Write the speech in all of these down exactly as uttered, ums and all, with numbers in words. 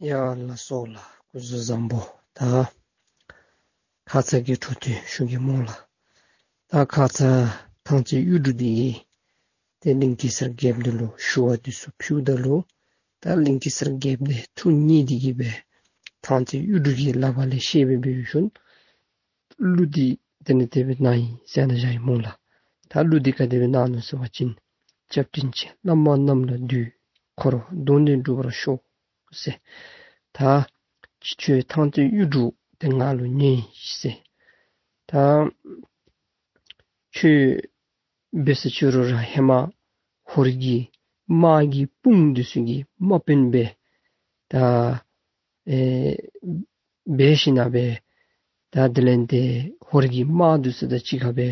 ཡ་ལགས་སོ་ལགས། སྐུ་གཟུགས་བཟང་པོ། ད་ཁ་ཙ་གི་འཕྲོ་མཐུད་ཞུ་གེ་སྨོ་ལགས། ད་ཁ་ཙ་ཐང་རྩེ་གཡུ་འབྲུག་འདི་གིས་ཏེ་གླིང་གེ་སར་རྒྱལཔོ་འདི་ལུ་ཞུ་བ་འདི་ཚུ་ཕུལཝ་ད་ལུ་ད་གླིང་གེ་སར་རྒྱལཔོ་འདི་ཐུགས་མཉེས་ཏེ་གི་སྦེ་ཐང་རྩེ་གཡུ་འབྲུག་གི་ལག་པ་ལས་བཤེད་སྦེ་འབད་ཞིནམ་གླུ་འདི་དེ་ནི་དེ་སྦེ་གནང་ཡི་ཟེར་ནཱ་བཞག་ཡི་སྨོ་ལགས། ད་གླུ་འདི་ག་དེ་སྦེ་གནང་ནུག་ཟེར་བ་ཅིན། སྐྱབས་དྲིན་ཆེ་བླ་མ་རྣམས་ལ་འདུད། འཁོར་དོན་ལྡན་འགྲུབ་པར་ཤོག་ཟེར། ད་ཁྱོད་ཐང་རྩེ་གཡུ་འབྲུག་དེ་ང་ལུ་ཉན་ཟེར། ད་ཁྱོད་འབད་ས་ཅི་རུང་ར་ཧེ་མ་ཧོར་གྱི་དམག་གི་དཔུང་འདི་ཚུ་གི་དམག་དཔོན་སྦེ་ད་ཨེ་འབད་ཞིནམ་སྦེ་ད་དེ་ལས་ཏེ་ཧོར་གྱི་དམག་འདི་ཚུ་དང་གཅིག་ཁར་སྦེ་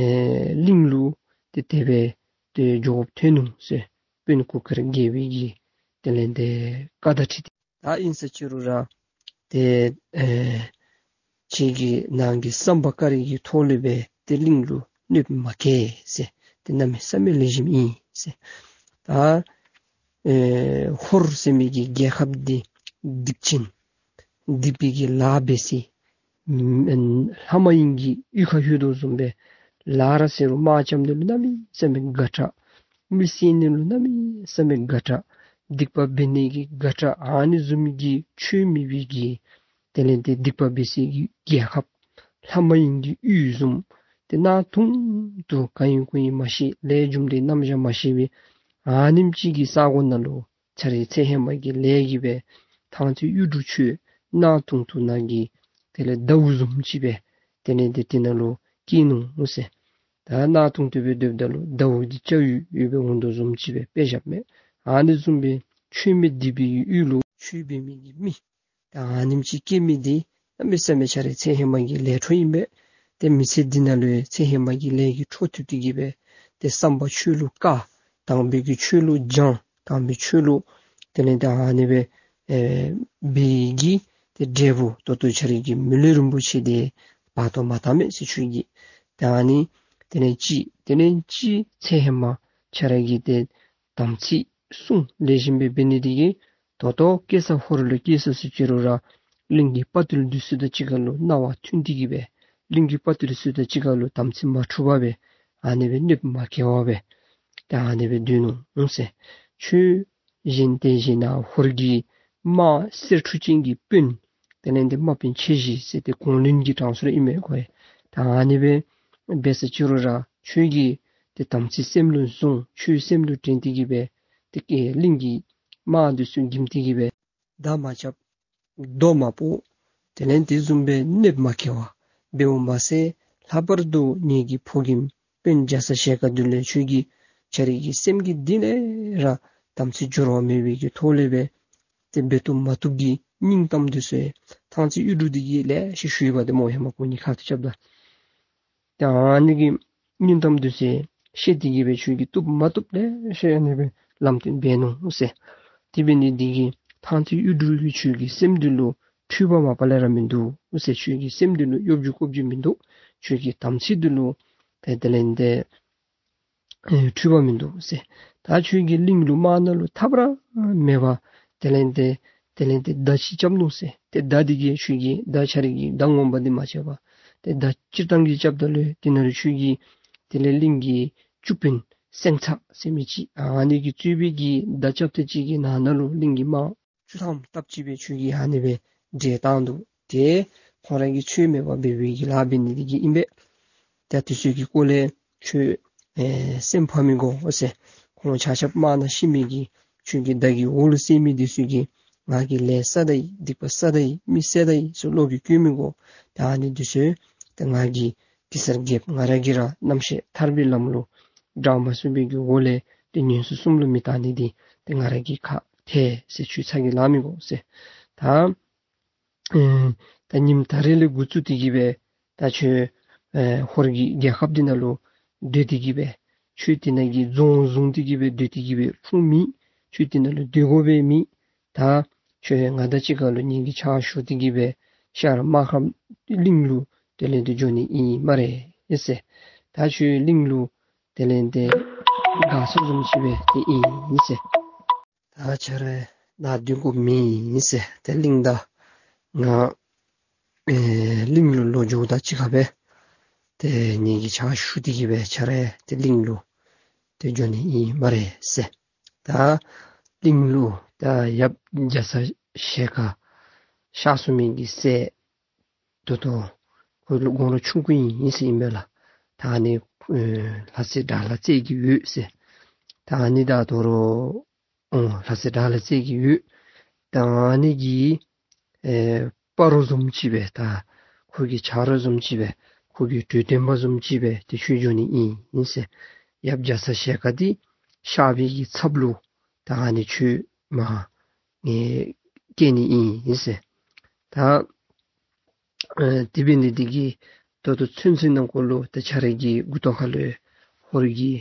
ཨེ་གླིང་ལུ་ཏེ་དེ་སྦེ་ཏེ་འགྱོ་དགོཔ་ཐོན་ནུག་ཟེར་དཔོན་གུར་དཀར་རྒྱལ་པོའི་གི་དེ་ལས་ཏེ་བཀའ་དང་འཁྲིལ་ཏེ། ད་ཨིན་ས་ཅི་རུང་ར་ཏེ་ཨེ་ཁྱེད་ཀྱི་ནང་གི་བསམ་པ་བཀའ་དྲིན་གྱི་ཐོག་ལས་སྦེ་ཏེ་གླིང་ལུ་གནོདཔ་མ་བཀལ་ཟེར། ཏེ་གནམ་མེད་ས་མེད་ལེགས་ཤོམ་ཨིན་ཟེར། ད་ཨེ་ཧོར་ཟེར་མི་གི་རྒྱལ་ཁབ་འདི་སྡིག་ཅན་སྡིག་པའི་གི་ལཱ་འབད་སའི་ཨེ་ལྷ་མ་ཡིན་གྱི་གཡུས་ཁར་ལྷོད་དོ་བཟུམ་སྦེ་ལཱ་ར་ཟེར་རུང་དམག་རྐྱབ་ནི་ལུ་གནམ་མེད་ས་མེད་དགའ་དྲགས། མི་བསད་ནི་ལུ་གནམ་མེད་ས་མེད་དགའ་དྲགས། སྡིག་པ་འབད་ནི་གི་དགའ་དྲགས། ཨ་ནི་བཟུམ་གྱི་ཆོས་མེད་པའི་གི་དེ་ལས་ཏེ་སྡིག་པ་འབད་སའི་གི་རྒྱལ་ཁབ་ལྷ་མ་ཡིན་གྱི་གཡུས་བཟུམ་ཏེ་གནག་དུང་དུ་ག་ཨིན་གུ་ཨིན་མ་ཤེས། ལས་རྒྱུ་འབྲས་རྣམ་གཞག་མ་ཤེས་པའི་ཨ་ནེམ་ཅིག་གི་ས་གོ་ནང་ལུ་ཁྱེད་རའི་ཚེ་ཧེ་མ་གི་ལས་ཀྱིས་སྦེ་ཐང་རྩེ་གཡུ་འབྲུག་ཁྱོད་གནག་དུང་དུ་ནང་གི་དེ་ལས་ཟླཝ་བཟུམ་ཅིག་སྦེ་དེ་ལས་ཏེ་དེ་ནང་ལུ་སྐྱེས་ནུག་ཟེར། ད་གནག་དུང་དུ་སྦེ་སྡོདཔ་ད་ལུ་ཟླཝ་འདི་ལྕགས་ཡོལ་ཡོལ་སྦེ་འོང་དོ་བཟུམ་ཅིག་སྦེ་དཔེ་བཞགཔ་མས། ཨ་ནི་བཟུམ་སྦེ་ཆོས་མེད་སྡིག་པའི་གཡུས་ལུ་ཆོས་འབད་མི་གི་མི་ད་ཨ་ནེམ་ཅིག་སྐྱེ་མི་འདི་གནམ་མེད་ས་མེད་ཁྱེད་རའི་ཚེ་ཧེ་མ་གི་ལས་འཕྲོ་ཨིན་པས། ཏེ་མི་ཚེ་འདི་ནང་ལུ་ཡང་ཚེ་ཧེ་མ་གི་ལས་ཀྱི་འཕྲོ་མཐུད་དེ་གི་སྦེ་ཏེ་བསམ་པ་ཆོས་ལུ་དཀར། དམ་པའི་གི་ཆོས་ལུ་སྦྱང་། དམ་པའི་ཆོས་ལུ་དེ་ལས་ཏེ་ཨ་ནི་སྦེ་ཨེ་འབད་གི་ཏེ་འབྲས་བུ་ད་ལྟོ་ཁྱེད་རའི་གི་མི་ལུས་རིན་པོ་ཆེ་འདི་བར་དོ་མ་བཏང་མས་ཟེར་ཁྱོད་ཀྱིས། ད་ཨ་ནི་དེ་ལས་ཅིག་དེ་ལས་ཅིག་ཚེ་ཧེ་མ་ཁྱེད་ར་གིས་ཏེ་དམ་ཚིག་བསྲུང་ལེགས་ཤོམ་སྦེ་འབད་ནི་དེ་གིས་ད་ལྟོ་གེ་སར་ཧོར་ལུ་སྐྱེས་སོ་ཟེར་ཅི་རུང་ར་གླིང་གི་དཔའ་རྟུལ་འདི་ཚུ་དང་གཅིག་ཁར་ལུ་སྣང་བ་མཐུན་ཏེ་གི་སྦེ་གླིང་གི་དཔའ་རྟུལ་ཚུ་དང་གཅིག་ཁར་ལུ་དམ་ཚིག་མ་འཁྲུགས་པར་སྦེ་ཨ་ནི་སྦེ་གནོདཔ་མ་བཀལ་བར་སྦེ་ད་ཨ་ནི་སྦེ་སྡོད་ནུག་ཟེར། ཁྱོད་གཞན་ཏེ་གཞན་ན་ཧོར་གྱི་དམག་གསེར་འཕྲུ་ཅན་གྱི་དཔོན་དེ་ལས་ཏེ་དམག་དཔོན་ཆེ་བཞི་ཟེར་ཏེ་གོང་བློན་གྱི་གྲངས་སུ་ར་ཨིན་མས་གོ་ཡ། ད་ཨ་ནི་སྦེ་འབད་ས་ཅི་རུང་ར་ཁྱོད་ཀྱིས་ཏེ་དམ་ཚིག་སེམས་ལུ་བཟུང་ཆོས་སེམས་ལུ་དྲན་ཏེ་གི་སྦེ་ཏེ་གླིང་གི་དམག་འདི་ཚུ་འགེམས་ཏེ་གི་སྦེ་མདའ་མ་རྐྱབ། རྡོ་མ་ཕོག། དེ་ལས་དེ་བཟུམ་སྦེ་གནོདཔ་མ་བཀལ་བར་འབདཝ་མ་ཚད་ལྷག་པར་དུ་ངེ་གི་ཕོ་རྒནམ་དཔོན་རྒྱ་ཚ་ཞལ་དཀར་འདི་ལུ་ཁྱོད་ཀྱིས་ཁྱེད་རའི་གི་སེམས་ཀྱི་གཏིང་ལས་ར་དམ་ཚིག་འགྱུར་བ་མེད་པའི་གི་ཐོག་ལས་སྦེ་ཏེ་འབད་བཏུབ་མ་བཏུབ་ཀྱི་སྙིང་གཏམ་འདི་ཚུ་ཡང་ཐང་རྩེ་གཡུ་འབྲུག་འདི་གིས་ལེ་ཤ་ཞུ་ཡི་པ་ཏེ་སྨོ། ཧེ་མ་ཁོང་གཉིས་ཁ་ཐུག་རྐྱབ་ད། ཏེ་ཨ་ནི་གི་སྙིང་གཏམ་འདི་ཚུ་བཤད་དེ་གི་སྦེ་ཁྱོད་ཀྱིས་བཏུབ་མ་བཏུབ་ལེ་ཤ་ཨ་ནི་སྦེ་ལམ་སྟོན་འབད་ནུག་ཟེར། དེ་འབད་ནི་འདི་གིས་ཐང་རྩེ་གཡུ་འབྲུག་གི་ཁྱོད་ཀྱི་སེམས་འདི་ལུ་འཁྲུལ་པ་མ་པ་ལས་ར་མིན་འདུག་ཟེར། ཁྱོད་ཀྱི་སེམས་འདི་ལུ་གཡོ་སྒྱུ་ཀོ་སྒྱུ་མིན་འདུག། ཁྱོད་ཀྱི་དམ་ཚིག་འདི་ལུ་ཏེ་དེ་ལས་ཏེ་ཨེ་འཁྲུལ་པ་མིན་འདུག་ཟེར། ད་ཁྱོད་ཀྱིས་གླིང་ལུ་དམག་ནང་ལུ་ཐབས་ར་མེད་པར་དེ་ལས་ཏེ་དེ་ལས་ཏེ་མདའ་ཅིག་རྐྱབ་ནུག་ཟེར། ཏེ་མདའ་འདི་གིས་ཁྱོད་ཀྱི་མདའ་ཁྱེད་རའི་གི་མདའ་ངོ་མ་འདི་མ་ཆད་པར་ཏེ་མདའ་སྤྱིར་བཏང་གི་རྐྱབ་ད་ལུ་དེ་ནང་ལུ་ཁྱོད་ཀྱི་དེ་ལས་གླིང་གི་བཅུད་དཔོན་སེང་ཚ་ཟེར་མི་ཅིག་ཨ་ནི་གིས་གཙོས་པའི་གི་མདའ་རྐྱབ་ཐེངས་གཅིག་གི་ནང་ན་ལུ་གླིང་གི་དམག་བཅུ་ཐམ་སྟབས་གཅིག་སྦེ་ཁྱོད་ཀྱིས་ཨ་ནི་སྦེ་བསྒྲལ་བཏང་འདུག། ཏེ་ཁོང་ར་གིས་ཆོས་མེད་པར་འབད་བའི་གི་ལཱ་འབད་ནི་འདི་གིས་ཨིན་པས། ད་དེ་ཚུ་གི་སྐོར་ལས་ཁྱོད་ཨེ་སེམས་ཕམ་མི་དགོ་ཟེར། ཁོང་ཆ་ཁྱབ་དམག་ནང་ཤི་མི་གི་ཁྱོད་ཀྱི་མདའ་གི་འོག་ལུ་བསད་མི་འདི་ཚུ་གིས་ང་གིས་ལས་བསགས་ད་ཡི། སྡིག་པ་བསགས་ད་ཡི། མི་བསད་ད་ཡི་ཟེར་བློ་གི་སྐྱོན་མི་དགོ། ད་ཨ་ནི་འདི་ཚུ་ད་ང་གིས་གེ་སར་རྒྱལཔོ་ང་ར་གིས་ར་རྣམ་ཤེས་ཐར་པའི་ལམ་ལུ་དགྲ་མ་སོང་བའི་གི་སྒོ་ལས་ཏེ་ངན་སོང་གསུམ་ལུ་མི་གཏང་ནི་འདི་ཏེ་ང་ར་གི་ཁག་ཐལ་ཟེར། ཁྱོད་ཚ་གྱང་ལང་མི་དགོ་ཟེར། ད་ཨེ་ད་ཉིནམ་ད་རེས་ལས་འགོ་བཙུགས་ཏེ་གི་སྦེ་ད་ཁྱོད་ཨེ་ཧོར་གྱི་རྒྱལ་ཁབ་འདི་ནང་ལུ་སྡོད་དེ་གི་སྦེ་ཁྱོད་དེ་ནང་གི་རྫོང་བཟུང་སྟེ་གི་སྦེ་སྡོད་དེ་གི་སྦེ་འཁྲུངས་མི། ཁྱོད་དེ་ནང་ལུ་སྡོད་དགོ་པའི་མི། ད་ཁྱོད་ང་དང་གཅིག་ཁར་ལུ་ངེ་གི་ཕྱག་ཞུ་སྟེ་གི་སྦེ་ཤར་སྨར་ཁམས་གླིང་ལུ་དེ་ལས་ཏེ་འགྱོ་ནི་ཨིན་སྨ་རེ་ཟེར། ད་ཁྱོད་གླིང་ལུ་དེ་ལས་ཏེ་དགའ་ཚོར་བཟུམ་ཅིག་སྦེ་ཏེ་ཨིན་ཟེར། ད་ཁྱོད་ར་ ནཱ་སྡོད་དགོཔ་མེད་ཟེར། ཏེ་གླིང་བདག་ང་ཨེ་གླིང་ལུ་ལོག་འགྱོཝ་ད་གཅིག་ཁར་སྦེ་ཏེ་ངེ་གི་ཕྱག་ཞུ་སྟེ་གི་སྦེ་ཁྱོད་ར་ཏེ་གླིང་ལུ་ཏེ་འགྱོ་ནི་ཨིན་སྨ་རེ་ཟེར། ད་གླིང་ལུ་ད་ཡབ་རྒྱ་ཚ་ཞལ་དཀར་གཤགས་སོང་མི་གི་སྲས་ད་ལྟོ་ཁོ་ལུ་དགུང་ལོ་ཆུང་ཀུ་ཨིན་ཟེར་ཨིན་པས་ལགས། ད་ཨ་ནི་ཨེ་ལྷ་སྲས་དགྲ་ལྷ་རྩེ་རྒྱལ་ཡོད་ཟེར། ད་ཨ་ནི་ད་དོ་རུང་ཨོ་ལྷ་སྲས་དགྲ་ལྷ་རྩེ་རྒྱལ་ཡོད། ད་ཨ་ནི་གི་ཨེ་སྤ་རོ་བཟུམ་ཅིག་སྦེ་ད་ཁོ་གི་ཆ་རོགས་བཟུམ་ཅིག་སྦེ་ཁོ་གི་གྲོས་སྟོན་པ་བཟུམ་ཅིག་སྦེ་ཏེ་ཁྱོད་འགྱོ་ནི་ཨིན་ཨིན་ཟེར། ཡབ་རྒྱ་ཚ་ཞལ་དཀར་འདི་གཤགས་པའི་གི་ཚབ་ལུ་ད་ཨ་ནི་ཁྱོད་མར་ངེ་བསྐྱལ་ནི་ཨིན་ཨིན་ཟེར། ད་ཨེ་དེ་འབད་ནི་འདི་གིས་ད་ལྟོ་ཚུན་ཚོད་ནང་འཁོད་ལུ་ད་ཁྱོད་ར་གི་མགུ་ཏོ་ཁ་ལུ་ཧོར་གྱི་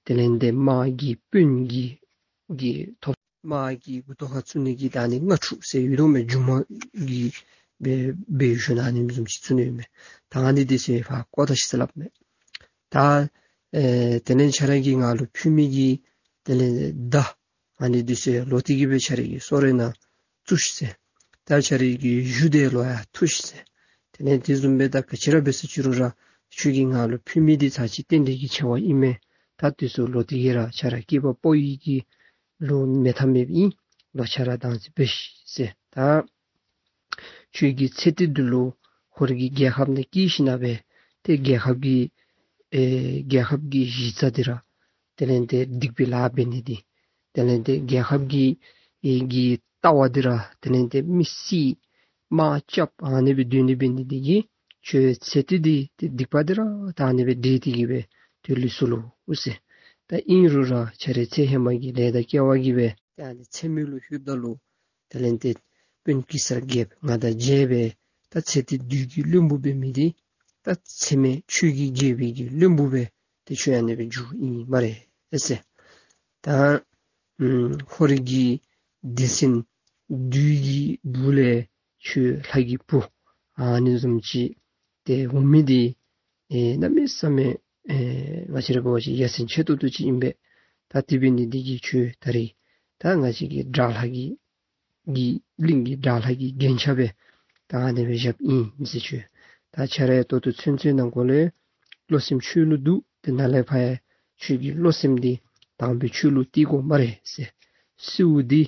དེ་ལས་ཏེ་དམག་གི་དཔོན་གྱི་གི་ཐོབ་དམག་གི་མགུ་ཏོ་ཁར་བཙུགས་ནི་གི་ད་ཨ་ནི་རྔ་ཕྲུག་ཟེར་ཡོད་དོ་མས། མཇུག་མ་གི་སྦེ་སྦེ་ཡོད་ཤོ་ན་ཨ་ནི་བཟུམ་ཅིག་བཙུགས་ནི་ཡོད་མས། ད་ཨ་ནི་འདི་ཚུ་ཕར་བཀོ་ད་ཤིག་ཟེར་སླབ་མས། ད་ཨེ་དེ་ལས་ཁྱོད་ར་གིས་ང་ལུ་ཕུལ་མི་གི་དེ་ལས་མདའ་ཨ་ནི་འདི་ཚུ་ལོག་སྟེ་གི་སྦེ་ཁྱོད་ར་གི་སོ་རེ་ནང་བཙུགས་ཤིག་ཟེར། ད་ཁྱོད་ར་གི་གཞུ་འདི་ལོག་ཡར་འཐུ་ཤིག་ཟེར། དེ་ལས་དེ་བཟུམ་སྦེ་ད་ག་ཅི་ར་འབད་ཟེར་ཅི་རུང་ར་ཁྱོད་ཀྱིས་ང་ལུ་ཕུལ་མི་འདི་ཚར་གཅིག་རྟེན་འབྲེལ་གྱི་ཆེ་བ་ཨིན་མས། ད་འདི་ཚུ་ལོག་སྟེ་གི་ར་ཁྱོད་ར་སྐྱེས་པ་ཕོ་ཡི་གི་ལུ་མེད་ཐབས་མེདཔ་ཨིན། ལོག་ཁྱོད་ར་བདག་འཛིན་འབད་ཤིག་ཟེར། ད་ཁྱོད་ཀྱི་ཚེ་འདི་འདི་ལུ་ཧོར་གྱི་རྒྱལ་ཁབ་ནང་སྐྱེས་ཞིནམ་ལས་ཏེ་རྒྱལ་ཁབ་ཀྱི་ཨེ་རྒྱལ་ཁབ་ཀྱི་གཞི་རྩ་འདི་ར་དེ་ལས་ཏེ་སྡིག་པའི་ལཱ་འབད་ནི་འདི་དེ་ལས་ཏེ་རྒྱལ་ཁབ་ཀྱི་ཨེ་གི་ལྟ་བ་འདི་ར་དེ་ལས་ཏེ་མི་བསད་དམག་རྐྱབ་ཨ་ནི་སྦེ་སྡོད་ནི་འབད་ནི་འདི་གིས་ཁྱོད་ཚེ་འདི་འདི་ཏེ་སྡིག་པ་འདི་ར་ད་ཨ་ནི་སྦེ་འདྲེས་ཏེ་གི་སྦེ་ཏེ་ལུས་སོ་ལོ་ཟེར། ད་ཨིན་རུང་ར་ཁྱོད་རའི་ཚེ་ཧེ་མ་གི་ལས་དང་སྐལ་བ་གིས་སྦེ་ཏེ་ཨ་ནི་ཚེ་སྨད་ལུ་ལྷོདཔ་ད་ལུ་དེ་ལས་ཏེ་དཔོན་གེ་སར་རྒྱལཔོ་ང་དང་མཇལ་སྦེ་ད་ཚེ་འདི་བདུད་ཀྱི་བློན་པོ་འབད་མི་འདི་ད་ཚེ་སྨད་ཆོས་ཀྱི་རྒྱལ་པོའི་གི་བློན་པོ་སྦེ་ཏེ་ཁྱོད་ཨ་ནི་སྦེ་འགྱོཝ་ཨིན་སྨ་རེ་ཟེར། ད་ཨམ་ཧོར་གྱི་སྡེ་ཚན་བདུད་ཀྱི་སྦུག་ལས་ཁྱོད་ལྷ་གི་བུ་ཨ་ནི་བཟུམ་ཅིག་ཏེ་འོང་མི་འདི་ཨེ་གནམ་མེད་ས་མེད་ཨེ་ང་བཅས་ར་འབད་བ་ཅིན་ཡ་མཚན་ཆེ་ཏོག་ཏོ་ཅིག་ཨིན་པས། ད་དེ་འབད་ནི་འདི་གིས་ཁྱོད་ད་རིས་ད་ང་བཅས་ཀྱི་དགྲ་ལྷ་གི་གི་གླིང་གི་དགྲ་ལྷ་གི་རྒྱན་ཆ་སྦེ་ད་ཨ་ནི་སྦེ་བཞགཔ་ཨིན་ཟེར། ཁྱོད་ད་ཁྱོད་ར་ད་ལྟོ་ཚུན་ཚོད་ནང་འཁོད་ལས་བློ་སེམས་ཆོས་ལུ་འདུག། ཏེ་ནཱ་ལས་ཕར་ཡང་ཁྱོད་ཀྱི་བློ་སེམས་འདི་དམ་པའི་ཆོས་ལུ་གཏད་དགོ་སྨ་རེ་ཟེར། གསོལཝ་འདི་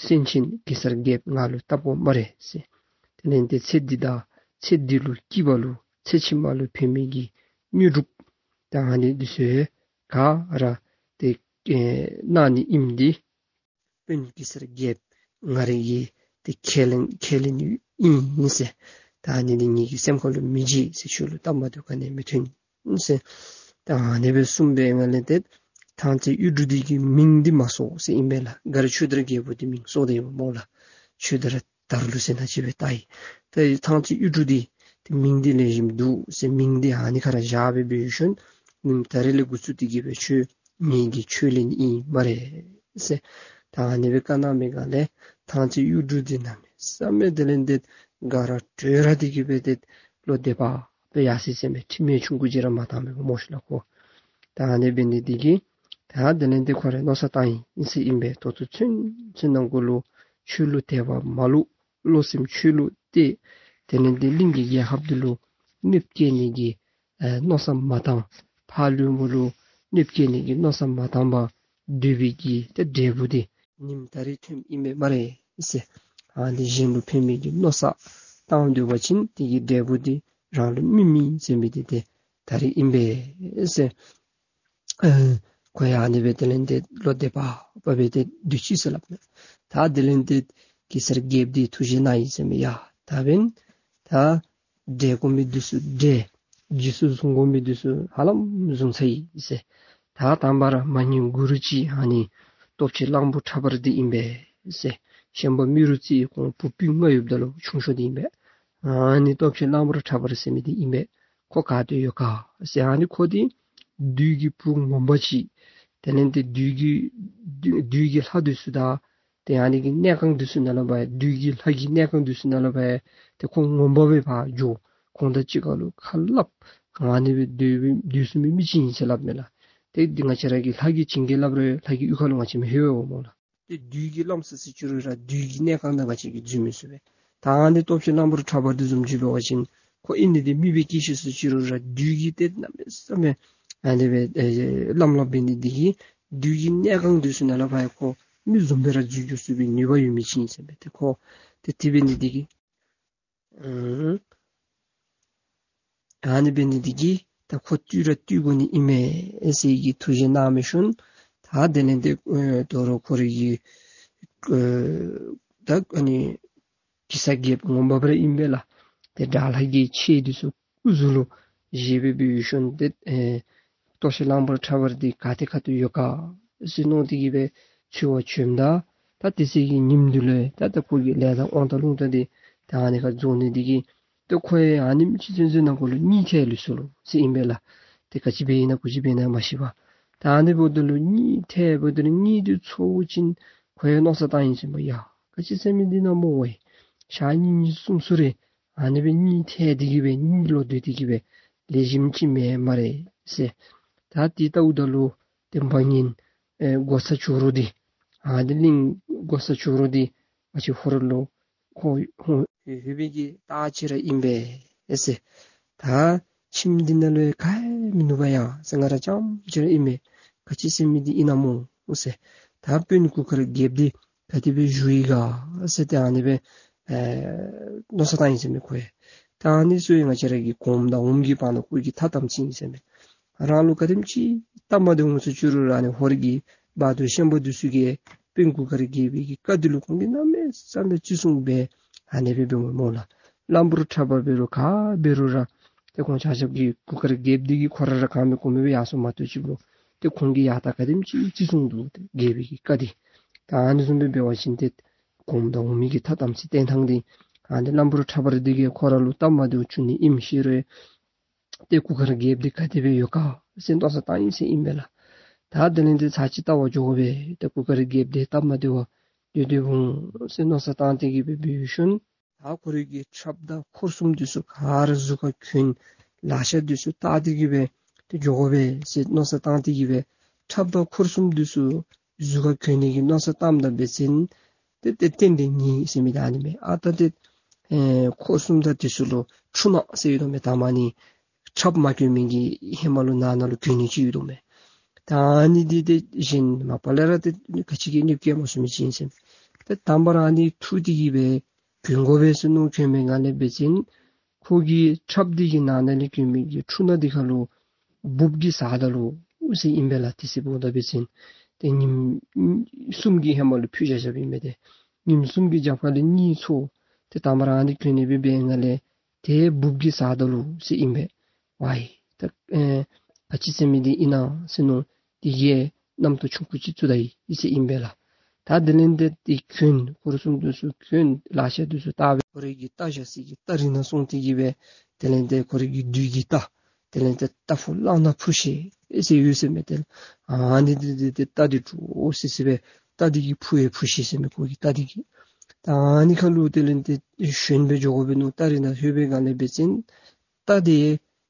སེང་ཆེན་གེ་སར་རྒྱལཔོ་ང་ལུ་བཏབ་དགོ་སྨ་རེ་ཟེར། དེ་ལས་ཏེ་ཚེ་འདི་དང་ཚེ་འདི་ལུ་སྐྱིད་པ་ལུ་ཚེ་ཕྱི་མ་ལུ་ཕན་མི་གི་དངོས་གྲུབ་ད་ཨ་ནི་འདི་ཚུ་ག་ར་ཏེ་ཨེ་གནང་ནི་ཨིནམ་འདི་དཔོན་གེ་སར་རྒྱལཔོ་ང་རའི་གི་ཏེ་ཁས་ལེན་ཁས་ལེན་ཨིན་ཟེར། ད་ཨ་ནི་འདི་ངེ་གི་སེམས་ཁ་ལུ་མི་བརྗེད་ཟེར། ཁྱོད་ལུ་སྟབས་མ་བདེཝ་ག་ནི་མི་འཐོན་ཟེར། ད་ཨ་ནི་སྦེ་གསུངས་པའི་ངང་ལས་ཏེ་ཐང་རྩེ་གཡུ་འབྲུག་འདི་གི་མིང་འདི་མ་གསོལ་ཟེར་ཨིན་པས་ལགས། ག་ར་ཆོས་དར་རྒྱལ་པོ་འདི་མིང་གསོལ་ཏེ་ཡོདཔ་སྨོ་ལགས། ཆོས་དར་དར་ལུ་ཟེར་ན་ཅིག་སྦེ་བཏགས་ཡི། ད་ཐང་རྩེ་གཡུ་འབྲུག་འདི་ཏེ་མིང་འདི་ལེགས་ཤོམ་འདུག་ཟེར་མིང་འདི་ཨ་ནི་ཁར་བཞག་སྦེ་འབད་ཞིནམ་ད་རིས་ལས་འགོ་བཙུགས་ཏེ་གི་སྦེ་ཁྱོད་ངེ་གི་ཁས་ལེན་ཨིན་སྨ་རེ་ཟེར། ད་ཨ་ནི་སྦེ་བཀའ་གནང་མི་ག་ལས་ཐང་རྩེ་གཡུ་འབྲུག་འདི་གནམ་མེད་ས་མེད་དེ་ལས་ཏེ་དགའ་ར་སྤྲོ་ར་སྟེ་གི་སྦེ་ཏེ་བློ་བདེ་བག་ཕེབས་ཡར་སོ་ཡི་ཟེར་མས། དྲི་མ་ཆུང་ཀུ་ཅིག་ར་མ་བཏང་མས་སྨོ་ཤིག་ལགས་ཁོ། ད་ཨ་ནི་འབད་ནི་འདི་གིས་ད་དེ་ལས་ཏེ་ཁོ་ར་མནོ་བསམ་བཏང་ཡི་ཟེར་ཨིན་པས། ད་ལྟོ་ཚུན་ཚོད་ནང་འཁོད་ལུ་ཆོས་ལུ་དད་པ་མ་ལུས། བློ་སེམས་ཆོས་ལུ་གཏད། དེ་ལས་ཏེ་གླིང་གི་རྒྱལ་ཁབ་འདི་ལུ་གནོདཔ་བཀལ་ནི་གི་ཨེ་མནོ་བསམ་མ་བཏང་། ཕར་ལུ་མར་ལུ་གནོདཔ་བཀལ་ནི་གི་མནོ་བསམ་མ་བཏང་པར་སྡོད་པའི་གི་ཏེ་འབྲས་བུ་འདི་ཉིནམ་ད་རིས་ཐོནམ་ཨིན་པས་སྨ་རེ་ཟེར། ཨ་ནི་གཞན་ལུ་ཕན་མི་གི་མནོ་བསམ་བཏང་སྡོད་པ་ཅིན་དེ་གི་འབྲས་བུ་འདི་རང་ལུ་སྨིན་མི་ཟེར་མི་འདི་ཏེ་ད་རིས་ཨིན་པས་ཟེར། ཨེ་ཁོ་ཡང་ཨ་ནི་སྦེ་དེ་ལས་ཏེ་བློ་བདེ་བག་ཕེབས་སྦེ་ཏེ་སྡོད་ཅི་ཟེར་སླབ་མས། ད་དེ་ལས་ཏེ་གེ་སར་རྒྱལཔོ་འདི་ཐུགས་བཞེད་གནང་ཡི་ཟེར་མས། ཡ་ད་འབདན་ད་འབྲལ་དགོ་མི་འདི་ཚུ་འབྲལ། རྗེས་སུ་བཟུང་དགོ་མི་འདི་ཚུ་ཧ་ལམ་བཟུང་ཚར་ཡི་ཟེར། ད་དང་པ་ར་མ་ཉེས་མགུ་རུ་ཅིག་ཨ་ནི་སྟོབས་ཆེན་གླང་པོ་ཁྲ་འབར་འདི་ཨིན་པས་ཟེར། གཞན་པ་མི་རུ་རྩེ་ཁོང་བུ་སྤུན་ལྔ་ཡོདཔ་ད་ལུ་ཆུང་ཤོས་འདི་ཨིན་པས། ཨ་ནི་སྟོབས་ཆེན་གླང་པོ་ཁྲ་འབར་ཟེར་མི་འདི་ཨིན་པས། ཁོ་ག་ཏེ་ཡོད་ག་ཟེར། ཨ་ནི་ཁོ་འདི་བདུད་ཀྱི་བུ་ངན་པ་ཅིག། དེ་ལས་ཏེ་བདུད་ཀྱི་བདུད་བདུད་ཀྱི་ལྷ་འདི་ཚུ་དང་ཏེ་ཨ་ནི་གི་གནས་ཁང་འདི་ཚུ་ནང་ལུ་སྦེ་བདུད་ཀྱི་ལྷ་གི་གནས་ཁང་འདི་ཚུ་ནང་ལུ་སྦེ་ཏེ་ཁོ་ངན་པ་སྦེ་ཕར་འགྱོ། ཁོང་དང་གཅིག་ཁར་ལུ་ཁ་སླབ། ཨ་ནི་སྦེ་སྡོད་སྡོད་ཚུགས་མི་མི་ཅིག་ཨིན་ཟེར་སླབ་མས་ལགས། ཏེ་འདི་ང་བཅས་ར་གི་ལྷ་གིས་བྱིན་གྱིས་བརླབས་རུང་ལྷ་གི་གཡུས་ཁ་ལུ་ང་བཅས་མི་ལྷོད་པས་སྨོ་ལགས། ཏེ་བདུད་ཀྱིས་བརླམ་སོང་ཟེར་ཅི་རུང་ར་བདུད་ཀྱི་གནས་ཁང་ནང་ང་བཅས་ཀྱིས་འཛུལ་མི་ཚུགས་པས། ད་ཨ་ནི་སྟོབས་ཆེན་གླང་པོ་ཁྲ་འབར་འདི་བཟུམ་ཅིག་འབད་བ་ཅིན་ཁོ་ཨིན་ནི་འདི་མི་སྦེ་སྐྱེས་ཤི་སོང་ཅི་རུང་ར་བདུད་ཀྱིས་ཏེ་གནམ་མེད་ས་མེད་ཨ་ནི་སྦེ་ཨེ་བརླམ་བརླམ་འབད་ནི་འདི་གིས་བདུད་ཀྱི་གནས་ཁང་འདི་ཚུ་ནང་ལུ་ཕར་ཁོ་མི་བཟུམ་སྦེ་ར་འཛུལ་འགྱོ་ཚུགས་པའི་ནུས་པ་ཡོད་མི་ཅིག་ཨིན་ཟེར་མས། ཏེ་ཁོ་ཏེ་དེ་འབད་ནི་འདི་གིས་ཨ་ཨ་ནི་འབད་ནི་འདི་གིས་ད་ཁོ་བཏུལ་ར་བཏུལ་དགོ་ནི་ཨིན་མས་ཟེར་གྱི་ཐུགས་བཞེད་གནང་མི་ཤུལ་ད་དེ་ལས་ཏེ་ཨེ་དོ་རུང་ཁོ་རའི་གི་ཨེ་ད་ཨ་ནི་གེ་སར་རྒྱལཔོ་ངོ་མ་འབད་ར་ཨིན་པས་ལགས། ཏེ་དགྲ་ལྷ་གི་ཆས་འདི་ཚུ་སྐུ་གཟུགས་ལུ་བཞེས་སྦེ་འབད་བའི་ཤུལ་ཏེ་ཨེ་སྟོབས་ཆེན་གླང་པོ་ཁྲ་འབར་འདི་ག་ཏེ་ཁ་ཐུག་ཡོད་ག་ཟེར་མནོ་སྟེ་གི་སྦེ་འཚོལ་བར་བྱོནམ་ད་ད་དེ་ཚེ་གི་ཉིནམ་འདི་ལུ་ད་ད་ཁོ་གི་ལས་དང་དབང་དང་རླུང་རྟ་འདི་ད་ཨ་ནི་ཁར་རྫོགས་ནི་འདི་གིས་ཏེ་ཁོ་ཡང་ཨ་ནེམ་ཅིག་ཚུན་ཚོད་ནང་འཁོད་ལུ་གཉིད་ཐལ་ལུས་སོ་ལོ་ཟེར་ཨིན་པས་ལགས། ཏེ་ག་ཅི་འབད་ཨིན་ན་གུ་ཅི་འབད་ཨིན་ན་མ་ཤེས་པར་ད་ཨ་ནི་འབདཝ་ད་ལུ་གཉིད་ཐལ་འབདཝ་ད་ལུ་གཉིད་འདི་ཚོར་ཅིན་ཁོ་ཡང་མནོ་བསམ་བཏང་ཡི་ཟེར་མས། ཡ་ག་ཅི་ཟེར་མི་འདི་ཨིན་ན་སྨོ་ཝའི། ཞག་གཉིས་གཉིས་གསུམ་གསུམ་རེ་ཨ་ནི་སྦེ་གཉིད་ཐལ་ཏེ་གི་སྦེ་གཉིད་ལོག་སྡོད་དེ་གི་སྦེ་ལེགས་ཤོམ་ཅིག་མེད་སྨ་རེ་ཟེར། ད་དེ་ལྟཝ་ད་ལུ་ཏེ་འབངས་ཨེ་འགོག་བཟའ་ཇོ་རུ་འདི་ཨ་ནི་གླིང་འགོག་བཟའ་ཇོ་རུ་འདི་ང་བཅས་ཧོར་ལུ་ཁོ་ཧོ་ཧེ་ཧེ་བའི་གི་རྟ་ཅིག་ར་ཨིན་པས་ཟེར། ད་ཁྱིམ་འདི་ནང་ལུ་ག་ཡང་མིན་ནུག་པ་ཡ་ཟེར། ང་ར་རྐྱངམ་ཅིག་ར་ཨིན་མས། ག་ཅི་ཟེར་མི་འདི་ཨིན་ན་སྨོ་ཟེར། ད་དཔོན་གུར་དཀར་རྒྱལཔོ་འདི་ག་དེ་སྦེ་བཞུགས་ཡི་ག་ཟེར་ཏེ་ཨ་ནི་སྦེ་ཨེ་མནོ་བསམ་བཏང་ཡི་ཟེར་མས་ཁོ་ཡང་། ད་ཨ་ནི་ཚུ་ཡང་ང་བཅས་ར་གི་གོངམ་དང་འོགམ་གི་བར་ན་ཁོ་གི་ཐ་དམ་ཚིག་ཨིན་ཟེར་མས། རང་ལུ་ག་དེམ་ཅིག་སྟབས་མ་བདེཝ་འོང་ཚུགས་ཅི་རུང་ར་ཨ་ནི་ཧོར་གྱི་དཔའ་བདུད་ཤན་པ་འདི་ཚུ་གིས་དཔོན་གུར་དཀར་རྒྱལ་པོའི་གི་བཀའ་འདི་ལུ་ཁོང་གིས་གནམ་མེད་ས་མེད་བརྩི་སྲུང་འབད་ཨ་ནི་སྦེ་འབདཝ་སྨོ་ལགས། གླང་པོ་ཁྲ་འབར་འབད་རུང་ག་འབད་རུང་ར་ཏེ་ཁོང་ཆ་ཁྱབ་ཀྱིས་གུར་དཀར་རྒྱལཔོ་འདི་གིས་ཁོ་ར་ར་གང་མེད་གོ་མེད་སྦེ་ཡར་སོང་མ་གཏོགས་ཅིག་ལུ་ཏེ་ཁོང་གིས་ཡ་ད་ག་དེམ་ཅིག་བརྩི་སྲུང་འདུག་ཏེ་རྒྱལ་པོའི་གི་བཀའ་འདི། ད་ཨ་ནི་བཟུམ་སྦེ་འབད་བ་ཅིན་ཏེ་གོངམ་དང་འོགམ་གི་ཐ་དམ་ཚིག་བསྟེན་ཐངས་འདི་ཨ་ནི་གླང་པོ་ཁྲ་འབར་འདི་གིས་ཁོ་ར་ལུ་སྟབས་མ་བདེཝ་བྱུང་ནི་ཨིནམ་ཤེས་རུང་ཏེ་གུར་དཀར་རྒྱལཔོ་འདི་ག་དེ་སྦེ་ཡོད་ག་ཟེར་མནོ་བསམ་བཏང་ཡི་ཟེར་ཨིན་པས་ལགས། ད་དེ་ལས་ཏེ་ཚར་ཅིག་བལྟ་བར་འགྱོ་དགོ་པས། ཏེ་གུར་དཀར་རྒྱལཔོ་འདི་སྟབས་མ་བདེཝ་སྡོད་སྡོདཔ་འོང་ཟེར་མནོ་བསམ་བཏང་སྟེ་གི་སྦེ་འབད་བའི་ཤུལ་ད་ཁོ་རའི་གི་ཁྲབ་དང་འཁོར་གསུམ་འདི་ཚུ་ག་ར་གཟུགས་ཁར་གྱོན། ལག་ཆ་འདི་ཚུ་བཏགས་ཏེ་གི་སྦེ་ཏེ་འགྱོ་དགོ་པས་ཟེར་མནོ་བསམ་བཏང་སྟེ་གི་སྦེ་ཁྲབ་དང་འཁོར་གསུམ་འདི་ཚུ་གཟུགས་ཁར་གྱོན་ནི་གི་མནོ་བསམ་བཏངམ་ད་འབད་བ་ཅིན་ཏེ་ཏེ་རྟེན་འབྲེལ་ཉེས་ཟེར་མི་ད་ཨ་ནི་མས། ཨ་ད་ཏེ་ཨེ་འཁོར་གསུམ་དང་འདི་ཚུ་ལུ་འཁྲུལ་སྣང་ཟེར་ཡོད་དོ་མས། ད་མ་ནི་ཁྲབ་མ་གྱོན་མི་གི་ཧེ་མ་ལུ་ནང་ན་ལུ་གྱོན་ནི་ཅིག་ཡོད་དོ་མས། ད་ཨ་ནི་འདི་ཏེ་གཞན་མ་པ་ལས་ར་ཏེ་ག་ཅི་གིས་གནོདཔ་བཀལ་མ་ཚུགས་མི་ཅིག་ཨིན་ཟེར་མས། ཏེ་དང་པ་ར་ཨ་ནི་འཐུ་སྟེ་གི་སྦེ་གྱོན་དགོ་པས་ཟེར་མནོ་གྱོན་པའི་སྒང་ལས་འབད་བ་ཅིན་ཁོ་གི་ཁྲབ་འདི་གི་ནང་ན་ལས་གྱོན་མི་གི་འཁྲུལ་སྣང་འདི་ཁར་ལུ་འབུཔ་གིས་ཟ་ད་ལོ་ཟེར་ཨིན་པས་ལགས། དེ་ཚེ་འབདཝ་ད་འབད་བ་ཅིན་ཏེ་ཉིནམ་གསུམ་གྱི་ཧེ་མ་ལུ་ཕུད་བཞག་བཞགཔ་ཨིན་མས། ཏེ་ཉིནམ་གསུམ་གྱི་རྒྱབ་ཁ་ལས་གཉིད་ཚོར། ཏེ་དང་པ་ར་ཨ་ནི་གྱོན་ནི་སྦེ་འབད་བའི་སྒང་ལས་ཏེ་འབུཔ་གིས་ཟ་ད་ལོ་ཟེར་ཨིན་པས། ཝའི་ད་ཨེ་ག་ཅི་ཟེར་མི་འདི་ཨིན་ན་ཟེར་མནོ་དེ་གིས་རྣམ་རྟོག་ཆུང་ཀུ་ཅིག་ཚུད་ད་ཡི་ཟེར་ཨིན་པས་ལགས། ད་དེ་ལས་ཏེ་ཏེ་གྱོན། འཁོར་གསུམ་འདི་ཚུ་གྱོན། ལག་ཆ་འདི་ཚུ་བཏགས་སྦེ་ཁོ་རའི་གི་རྟ་བཞག་སའི་གི་སྟ་རི་ནང་སོང་སྟེ་གི་སྦེ་དེ་ལས་ཏེ་ཁོ་རའི་གི་བདུད་ཀྱི་རྟ་དེ་ལས་ཏེ་རྟ་ཕོ་གླང་སྣ་འཕུར་ཤེས་ཟེར་ཡོད་ཟེར་མས། ཏེ་ཨ་ནི་འདི་འདི་ཏེ་རྟ་འདི་འདྲོག་སི་སི་སྦེ་རྟ་འདི་གིས་འཕུར་ཡང་འཕུར་ཤེས་ཟེར་མས་ཁོ་གི་རྟ་འདི་གིས། ད་ཨ་ནི་ཁར་ལུ་དེ་ལས་ཏེ་ཞོན་སྦེ་འགྱོ་དགོ་པས་མནོ་སྟེ་རི་ནང་ལྷོད་པའི་སྒང་ལས་འབད་བ་ཅིན་རྟ་འདི་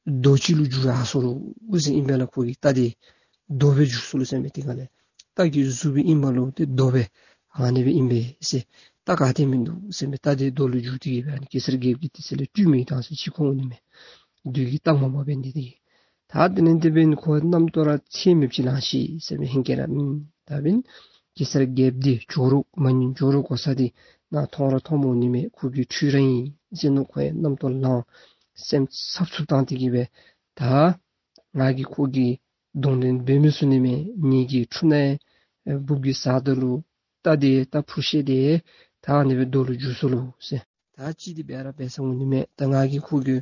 རྡོ་ཅིག་ལུ་འགྱུར་ཡར་སོ་ལོ་ཟེར་ཨིན་པས་ལགས། ཁོ་གི་རྟ་འདི་རྡོ་སྦེ་འགྱུར་སོ་ལོ་ཟེར་མས། དེ་སྒང་ལས་རྟ་གི་གཟུགས་སྦེ་ཨིན་མས་ལོ་ཏེ་རྡོ་སྦེ་ཨ་ནི་སྦེ་ཨིན་པས་ཟེར། རྟ་ག་ཏེ་མིན་འདུག་ཟེར་མས། རྟ་འདི་རྡོ་ལུ་འགྱུར་ཏེ་གི་སྦེ་ཨ་ནི་གེ་སར་རྒྱལཔོ་གིས་དེ་ཚེ་ལས་སྤྲུལ་མི་དང་ཟེར་ཅིག་ཁོང་ནི་མས། བདུད་ཀྱི་རྟ་ངོ་མ་འབད་ནི་འདི་གིས། ད་དེ་ལས་དེ་འབདན་ཁོ་རྣམ་རྟོག་ར་ཚད་མེདཔ་ཅིག་ལང་ཤེས་ཟེར་མས། ཧེང་སྐལ་ར་མེད། ད་འབདན་གེ་སར་རྒྱལཔོ་འདི་ཇོ་རུ་མ་ནི་ཇོ་རུ་འགོག་བཟའ་འདི་ནཱ་མཐོང་ར་མཐོངམ་འོང་ནི་མས། ཁོ་གི་འཕྲུལ་ར་ཨིན་ཟེར་མནོ་ཁོ་ཡང་རྣམ་རྟོག་ལང་། སེམས་འཚབ་འཚུབ་བཏང་སྟེ་གི་སྦེ་ད་ང་གིས་ཁོ་གི་གདོང་ལེན་འབད་མི་ཚུགས་ནི་མས། ངེ་གི་འཁྲུལ་སྣང་འབུཔ་གིས་ཟ་ད་ལོ། རྟ་འདི་རྟ་འཕུར་ཤེས་འདི་ད་ཨ་ནི་སྦེ་རྡོ་ལུ་འགྱུར་སོ་ལོ་ཟེར། ད་ཅི་འདི་འབད་ར་འབད་ས་འོང་ནི་མས། ད་ང་གིས་ཁོ་གི་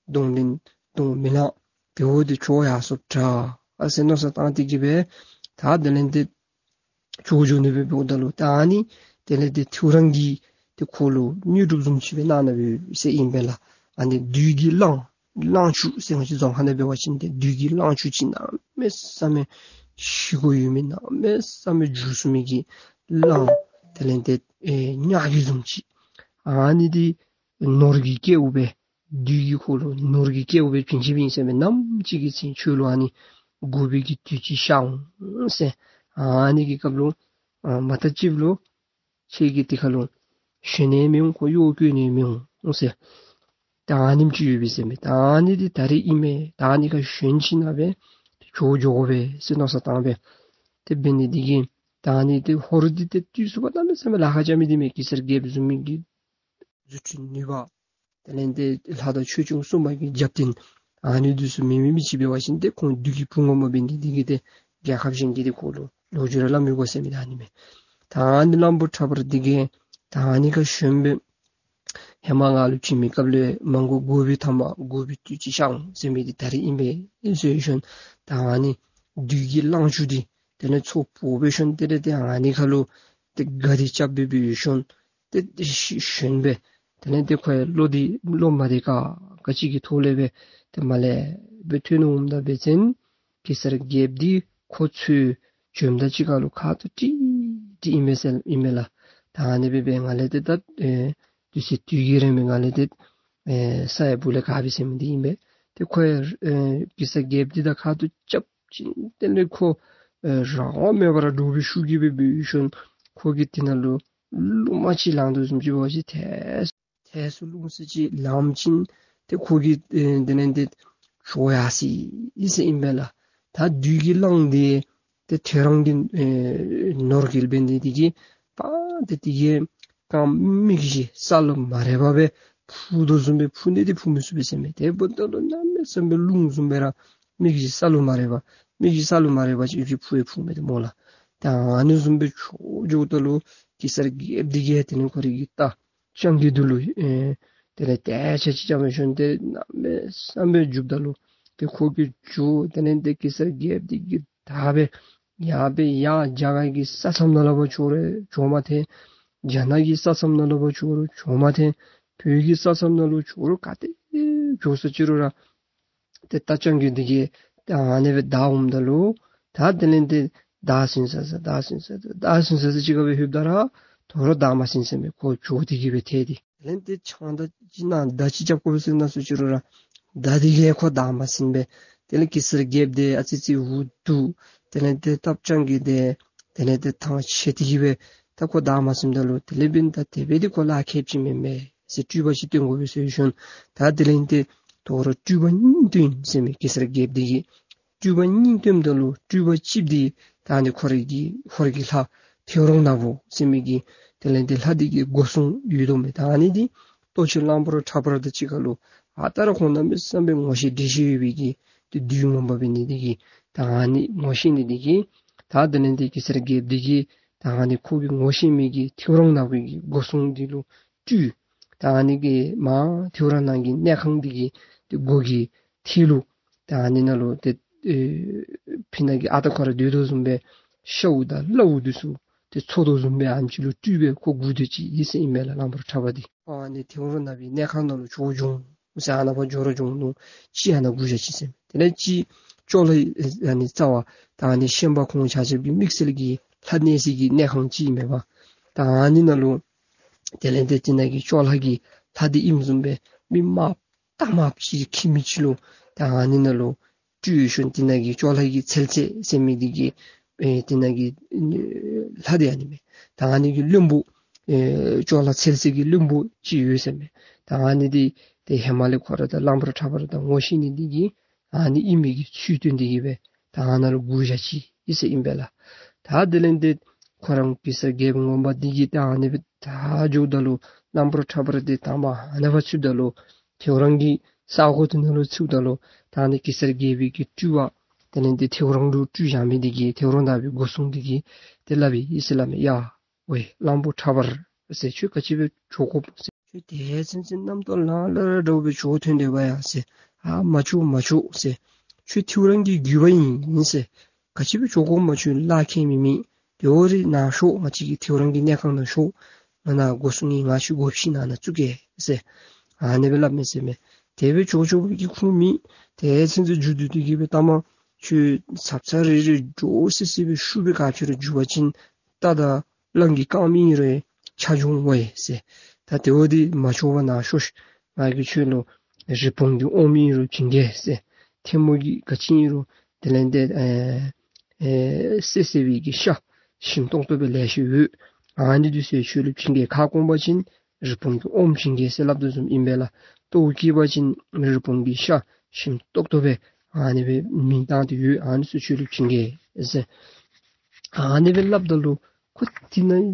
གདོང་ལེན་གཏོང་མི་ལང་། འབདཝ་འདི་ཆོས་ཡར་སོཔ་དྲག་ཨ་ཟེར་མནོ་བསམ་བཏང་སྟེ་གི་སྦེ་ད་དེ་ལས་ཏེ་ཆོས་འགྱོ་ནི་སྦེ་འབདཝ་ད་ལུ་ད་ཨ་ནི་དེ་ལས་ཏེ་ཐེའུ་རང་གིས་ཏེ་ཁོ་ལུ་དངོས་གྲུབ་བཟུམ་ཅིག་སྦེ་གནང་གནངམ་ཨིན་ཟེར་ཨིན་པས་ལགས། ཨ་ནི་བདུད་ཀྱི་གླང་གླང་ཆུང་ཟེར་ང་བཅས་རྫོང་ཁ་ནང་འབད་བ་ཅིན་ཏེ་བདུད་ཀྱི་གླང་ཆུང་ཅིག་གནམ་མེད་ས་མེད་ཞི་གོ་ཡོད་མི་གནམ་མེད་ས་མེད་འཇུ་སུ་མི་གི་གླང་དེ་ལས་ཏེ་ཨེ་ཉག་གི་བཟུམ་ཅིག། ཨ་ནི་འདི་ནོར་གྱི་སྐལཝ་སྦེ་བདུད་ཀྱིས་ཁོ་ལུ་ནོར་གྱི་སྐལཝ་སྦེ་བྱིན་བྱིནམ་ཨིན་ཟེར་མས། ནམ་ཅིག་གི་ཚེ་ཁྱོད་ལུ་ཨ་ནི་དགོ་པའི་གི་དུས་ཅིག་ཤར་འོང་ཟེར། ཨ་ནི་གི་སྐབས་ལུ་ ཨ་མ་ད་ཅིག་ལུ་ཁྱེད་ཀྱིས་དེ་ཁ་ལུ་ཞོན་ནི་མི་འོང་། ཁོ་གཡོག་བཀོལ་ནི་མི་འོང་ཟེར། ད་ཨ་ནེམ་ཅིག་ཡོད་པས་ཟེར་མས། ད་ཨ་ནི་འདི་ད་རིས་ཨིན་མས། ད་ཨ་ནི་ཁར་ཞོན་ཞིནམ་ལས་འབད་ཏེ་འགྱོ་འགྱོ་དགོ་པས་ཟེར་མནོ་བསམ་བཏང་སྦེ། དེ་འབད་ནི་འདི་གིས་ད་ཨ་ནི་འདི་ཧོར་འདི་ཏེ་བཏུལ་ཚུགས་པར་གནམ་མེད་ས་མེད་ལཱ་ཁག་རྐྱབ་མི་འདི་མས། གེ་སར་རྒྱལཔོ་བཟུམ་མའི་གི་རྫུ་འཕྲུལ་ནུས་པ། དེ་ལས་ཏེ་ལྷ་དང་ཆོས་སྐྱོང་སྲུང་མ་གི་རྒྱབ་རྟེན་ཨ་ནི་འདི་ཚུ་མེད་མི་མི་ཅིག་འབད་བ་ཅིན་ཏེ་ཁོང་བདུད་ཀྱི་བུ་ངོ་མ་འབད་ནི་འདི་གིས་ཏེ་རྒྱལ་ཁབ་གཞན་གྱིས་ཏེ་ཁོ་ལུ་ལོ་རྒྱུས་ར་སླབ་མི་དགོ་ཟེར་མི་ད་ཨ་ནི་མས། ད་ཨ་ནི་གླང་པོ་ཁྲ་བར་འདི་གིས་ད་ཨ་ནི་ཁར་ཞོན་སྦེ་ཧེ་མ་ང་ལུ་བྱིན་མི་སྐབས་ལས་མ་དགོ་དགོ་པའི་ཐ་མ་དགོ་པའི་དུས་ཅིག་ཤར་འོང་ཟེར་མི་འདི་ད་རིས་ཨིན་པས་ཟེར་ཞིནམ་ད་ཨ་ནི་བདུད་ཀྱི་གླང་ཆུང་འདི་དེ་ལས་ཚོ་ཕོག་སྦེ་ཞིནམ་དེ་ལས་ཏེ་ཨ་ནི་ཁ་ལུ་ཏེ་ག་དེ་རྐྱབ་སྦེ་འབད་ཞིནམ་ཏེ་ཞི་ཞོན་སྦེ་དེ་ལས་ཏེ་ཁོ་ཡང་བློ་འདི་བློ་མ་བདེ་ཁག་ཁ་ཅིག་གི་ཐོག་ལས་སྦེ་ཏེ་མར་ལས་སྦེ་ཐོན་འོངམ་ད་འབད་བ་ཅིན་གེ་སར་རྒྱལཔོ་འདི་ཁོ་ཚུར་བྱོནམ་ད་ཅིག་ཁ་ལུ་ཁ་ཐུག་ཀྲིག་ཀྲི་ཨིན་མས་ཟེར་ཨིན་མས་ལགས། ད་ཨ་ནི་སྦེ་འབད་ང་ལས་ཏེ་ད་ཨེ་དུས་ཚོད་དུས་ཀྱི་རིང་མས། ང་ལས་ཏེ་ཨེ་ས་ཡི་སྦུག་ལས་ག་སྦེ་ཟེར་མི་འདི་ཨིན་པས། ཏེ་ཁོ་ཡང་ཨེ་གེ་སར་རྒྱལཔོ་འདི་དང་ཁ་ཐུག་རྐྱབ་ཅིན་དེ་ལས་ཁོ་ཨེ་རང་དབང་མེད་པར་འདྲོག་པའི་ཤུགས་ཀྱིས་སྦེ་འབད་ཞིནམ་ཁོ་གིས་དེ་ནང་ལུ་རླུང་མ་ཅིག་ལངས་དོ་བཟུམ་ཅིག་འབད་བ་ཅིན་ཐལ་ཐལ་སུ་རླུང་ཟེར་ཅིག་ལངམ་ཅིག་ཏེ་ཁོ་གིས་ཨེ་དེ་ལས་ཏེ་བྱོག་ཡར་སོ་ཡི་ཟེར་ཨིན་པས་ལགས། ད་བདུད་ཀྱི་གླང་འདི་ཏེ་ཐོ་རངས་ཀྱི་ཨེ་ནོར་གྱིས་འབད་ནི་འདི་གིས་པ་ཏེ་དེ་གིས་རྐངམ་མིག་བཞི་ས་ལུ་མ་རེག་པར་སྦེ་འཕུར་དོ་བཟུམ་སྦེ་འཕུར་ནི་འདི་འཕུར་མི་ཚུགས་པས་ཟེར་མས། དེ་འབདཝ་ད་ལུ་གནམ་མེད་ས་མེད་རླུང་བཟུམ་སྦེ་ར་མིག་བཞི་ས་ལུ་མ་རེག་པར་མིག་བཞི་ས་ལུ་མ་རེག་པར་ཅིག་འཕུར་འཕུརཝ་མས་ཏེ་སྨོ་ལགས། ད་ཨ་ནི་བཟུམ་སྦེ་བྱོག་འགྱོཝ་ད་ལུ་གེ་སར་རྒྱལཔོ་འདི་གིས་དེ་ལས་ཁོ་རའི་གི་རྟ་སྤྱང་ཀི་འདི་ལུ་ཨེ་དེ་ལས་ཏེ་ཆ་ཅིག་རྐྱབ་སྦེ་ཞིནམ་ཏེ་གནམ་མེད་ས་མེད་རྒྱུགཔ་ད་ལུ་ཏེ་ཁོ་གིས་རྒྱུག་དེ་ལས་ཏེ་གེ་སར་རྒྱལཔོ་འདི་གིས་བདའ་སྦེ་ཡར་སྦེ་ཡར་རྒྱ་གར་གྱི་ས་མཚམས་ནང་ལུ་འབད་བྱོག་རུང་འགྱོ་མ་ཐེག། རྒྱ་ནག་གི་ས་མཚམས་ནང་ལུ་འབད་བྱོག་རུང་འགྱོ་མ་ཐེག། བོད་ཀྱི་ས་མཚམས་ནང་ལུ་འགྱོ་རུང་ག་ཏེ་འགྱོ་ས་ཅིག་རུང་ར་ཏེ་རྟ་སྤྱང་ཀི་འདི་གིས་ད་ཨ་ནི་སྦེ་བདའ་འོངམ་ད་ལུ་ད་དེ་ལས་ཏེ་བདའ་ཟུན་ས་ས་བདའ་ཟུན་ས་ས་བདའ་ཟུན་ས་ས་ཅིག་ཁར་སྦེ་ལྷོདཔ་ད་ར་དོ་རུང་བདའ་མ་ཟུན་ཟེར་མས། ཁོ་བྱོག་འདི་གིས་སྦེ་ཐལ་ཏེ། དེ་ལས་ཏེ་ཆང་ད་ཅིག་ནང་མདའ་ཅིག་རྐྱབ་དགོ་པས་ཟེར་མནོ་ས་ཅིག་རུང་ར་མདའ་འདི་གིས་ཁོ་བདའ་མ་ཟུན་པས། དེ་ལས་གེ་སར་རྒྱལཔོ་འདི་ཨ་ཙི་ཙི་འུ་སྡུག། དེ་ལས་ཏེ་རྟ་སྤྱང་ཀི་འདི་དེ་ལས་ཏེ་ཐང་ཆད་འདི་གིས་སྦེ་ད་ཁོ་བདའ་མ་ཟུནམ་ད་ལུ་དེ་ལས་འབདན་ད་དེ་སྦེ་འདི་ཁོ་ལཱ་ཁག་ཅིག་མེན་མས་ཟེར་སྤྲུལ་པ་ཅིག་སྟོན་དགོ་པས་ཟེར་ཞིནམ་ད་དེ་ལས་ཏེ་དོ་རུང་སྤྲུལ་པ་གཉིས་སྟོན་ཟེར་མས། གེ་སར་རྒྱལཔོ་འདི་གིས་སྤྲུལ་པ་གཉིས་སྟོནམ་ད་ལུ་སྤྲུལ་པ་གཅིག་འདི་ད་ཨ་ནི་ཁོ་རའི་གི་ཧོར་གྱི་ལྷ་ཐེའུ་རང་ནག་པོ་ཟེར་མི་གི་དེ་ལས་ཏེ་ལྷ་འདི་གི་སྒོ་སྲུང་ཡོད་དོ་མས། ད་ཨ་ནི་འདི་ལྟོ་ཆས་གླང་པོ་ཁྲ་བར་དང་གཅིག་ཁར་ལུ་ཨ་རྟག་ར་ཁོང་གནམ་མེད་ས་མེད་ངོ་ཤེས་འདྲིས་ཤེས་ཡོད་པའི་གི་ཏེ་བདུད་ངོ་མ་འབད་ནི་འདི་གིས་ད་ཨ་ནི་ངོ་ཤེས་ནི་འདི་གིས་ད་དེ་ལས་ཏེ་གེ་སར་རྒྱལཔོ་འདི་གིས་ད་ཨ་ནི་ཁོ་གི་ངོ་ཤེས་མི་གི་ཐེའུ་རང་ནག་པོའི་གི་སྒོ་སྲུང་འདི་ལུ་སྤྲུལ། ད་ཨ་ནི་གི་མར་ཐེའུ་རང་ནག་གི་གནས་ཁང་འདི་གི་ཏེ་སྒོ་གི་ཐད་ལུ་ད་ཨ་ནི་ནང་ལུ་ཏེ་ཨེ་ཕི་ནང་གི་ཨ་རྟག་ཁོ་ར་སྡོད་དོ་བཟུམ་སྦེ་ཤཝ་དང་གླཝ་འདི་ཚུ་ཏེ་འཚོ་དོ་བཟུམ་སྦེ་ཨ་ནེམ་ཅིག་ལུ་སྤྲུལ་སྦེ་ཁོ་སྒུག་སྡོད་ཅི་ཨིན་ཟེར་ཨིན་མས་ལགས། གླང་པོ་ཁྲ་བར་འདི་ཨ་ནི་ཐེའུ་རང་ནག་པོའི་གནས་ཁང་ནང་ལུ་བྱོག་འགྱོ་འོང་ཟེར། ཨ་ནཱ་ཕར་འགྱོ་ར་འགྱོ་འོང་མནོ་ཅི། ཨ་ནཱ་སྒུག་བཞག་ཅི་ཟེར། དེ་ལས་ཅིག་ཅོག་ལ་ཨ་ནི་རྩ་བ་ད་ཨ་ནི་ཤན་པ་ཁོང་ཆ་ཁྱབ་ཀྱི་དམིགས་བསལ་གྱི་ལྷ་གནས་ས་གི་གནས་ཁང་ཅིག་ཨིན་མས་པ། ད་ཨ་ནི་ནང་ལུ་དེ་ལས་ཏེ་དེ་ནང་གི་ཅོག་ལ་གི་ལྷ་འདི་ཨིནམ་བཟུམ་སྦེ་མི་དམརཔོ་དམརཔོ་ཅིག་འཁྱིད་མི་ཅིག་ལུ་ད་ཨ་ནི་ནང་ལུ་སྤྲུལ་ཞིནམ་དེ་ནང་གི་ཅོག་ལ་གི་ཚལ་རྩེ་ཟེར་མི་འདི་གི་ཨེ་དེ་ནང་གི་ལྷ་འདི་ཨ་ནི་མས། ད་ཨ་ནི་གི་བློན་པོ་ཨེ་ཅོག་ལ་ཚལ་རྩེ་གི་བློན་པོ་ཅིག་ཡོད་ཟེར་མས། ད་ཨ་ནི་འདི་ཏེ་ཧེ་མ་ལས་ཁོ་ར་དང་གླང་པོ་ཁྲ་བར་དང་ངོ་ཤེས་ནི་འདི་གིས་ཨ་ནི་ཨིན་མི་གི་ཚུལ་སྟོན་ཏེ་གི་སྦེ་ད་ཨ་ནཱ་ལུ་སྒུག་བཞག་ཅི་ཨིན་ཟེར་ཨིན་པས་ལགས། ད་དེ་ལས་ཏེ་ཁོ་ར་གེ་སར་རྒྱལཔོ་ངོ་མ་འདི་གིས་ད་ཨ་ནི་སྦེ་ད་འགྱོཝ་ད་ལུ་གླང་པོ་ཁྲ་བར་འདི་དང་པ་ཨ་ནཱ་ཕར་ཚུདཔ་ད་ལུ་ཐེའུ་རང་གི་ས་གོ་འདི་ནང་ལུ་ཚུདཔ་ད་ལུ་ད་ཨ་ནི་གེ་སར་རྒྱལ་པོའི་གི་སྤྲུལ་པ་དེ་ལས་ཏེ་ཐེའུ་རང་ལུ་སྤྲུལ་བཞག་མི་འདི་གིས་ཐེའུ་རང་ནག་པོའི་སྒོ་སྲུང་འདི་གིས་ཏེ་སླབ་ཡི་ཟེར་སླབ་མས། ཡ་ཝའི་གླང་པོ་ཁྲ་བར་ཟེར། ཁྱོད་ག་ཅི་སྦེ་བྱོག་དགོཔ་ཟེར། ཁྱོད་དེ་ཚུན་ཚོད་རྣམ་རྟོག་ལང་ལ་ར་འདྲཝ་སྦེ་བྱོག་ཐོན་དེ་བ་ཡ་ཟེར། ཨ་མ་བྱོག་མ་བྱོག་ཟེར། ཁྱོད་ཐེའུ་རང་གི་རྒྱུད་པ་ཨིན་ཟེར། ག་ཅི་སྦེ་བྱོག་དགོཔ་མ་བྱོག་ལཱ་ཁག་མེད་མི་དེ་འོ་རེ་ནཱ་ཤོག། ང་བཅས་ཀྱི་ཐེའུ་རང་གི་གནས་ཁང་ནང་ཤོག། ང་ནཱ་སྒོ་སྲུང་ཨིན། ང་ཁྱོད་སྒོ་ཕྱེ་ནཱ་ནཱ་བཙུགས་གེ་ཟེར། ཨ་ནི་སྦེ་སླབ་མས་ཟེར་མས། དེ་སྦེ་བྱོག་བྱོག་པའི་གི་ཁུངས་མེད། དེ་ཚུན་ཚོད་མཇུག་བསྡུ་སྟེ་གི་སྦེ་ལྟ་མ་ཁྱོད་ཚབ་ཚབ་རེ་རེ་འདྲོག་སི་སི་སྦེ་ཤུགས་སྦེ་ག་ཅི་ར་འགྱོ་བ་ཅིན་རྟ་དང་གླང་གི་རྐངམ་ཨིན་རུང་ཆག་འགྱོ་འོང་ཟེར། ད་དེ་འོ་འདི་མ་བྱོག་པར་ནཱ་ཤོག་ཤིག། ང་གིས་ཁྱོད་ལུ་རི་བོང་གི་ཨོམ་ཨིན་རུང་བྱིན་གེ་ཟེར། ཐལ་མོ་གི་ག་ཅི་ཨིན་རུང་དེ་ལས་ཏེ་ཨེ་ཨེ་བསད་བསད་པའི་གི་ཤ་ ཞིམ་ཏོང་ཏོ་སྦེ་ལེ་ཤ་ཡོད། ཨ་ནི་འདི་ཚུ་ཁྱོད་ལུ་བྱིན་གེ། ཁ་སྐོམ་པ་ཅིན་རི་བོང་གི་ཨོམ་བྱིན་གེ་ཟེར་སླབ་དོ་བཟུམ་ཨིན་པས་ལགས། ལྟོཝ་བཀྱེས་པ་ཅིན་རི་བོང་གི་ཤ་ཞིམ་ཏོག་ཏོ་སྦེ་ཨ་ནི་སྦེ་མིང་བཏགས་ཏེ་ཡོད། ཨ་ནི་ཚུ་ཁྱོད་ལུ་བྱིན་གེ་ཟེར། ཨ་ནི་སྦེ་སླབ་ད་ལུ་ཁོ་དེ་ནང་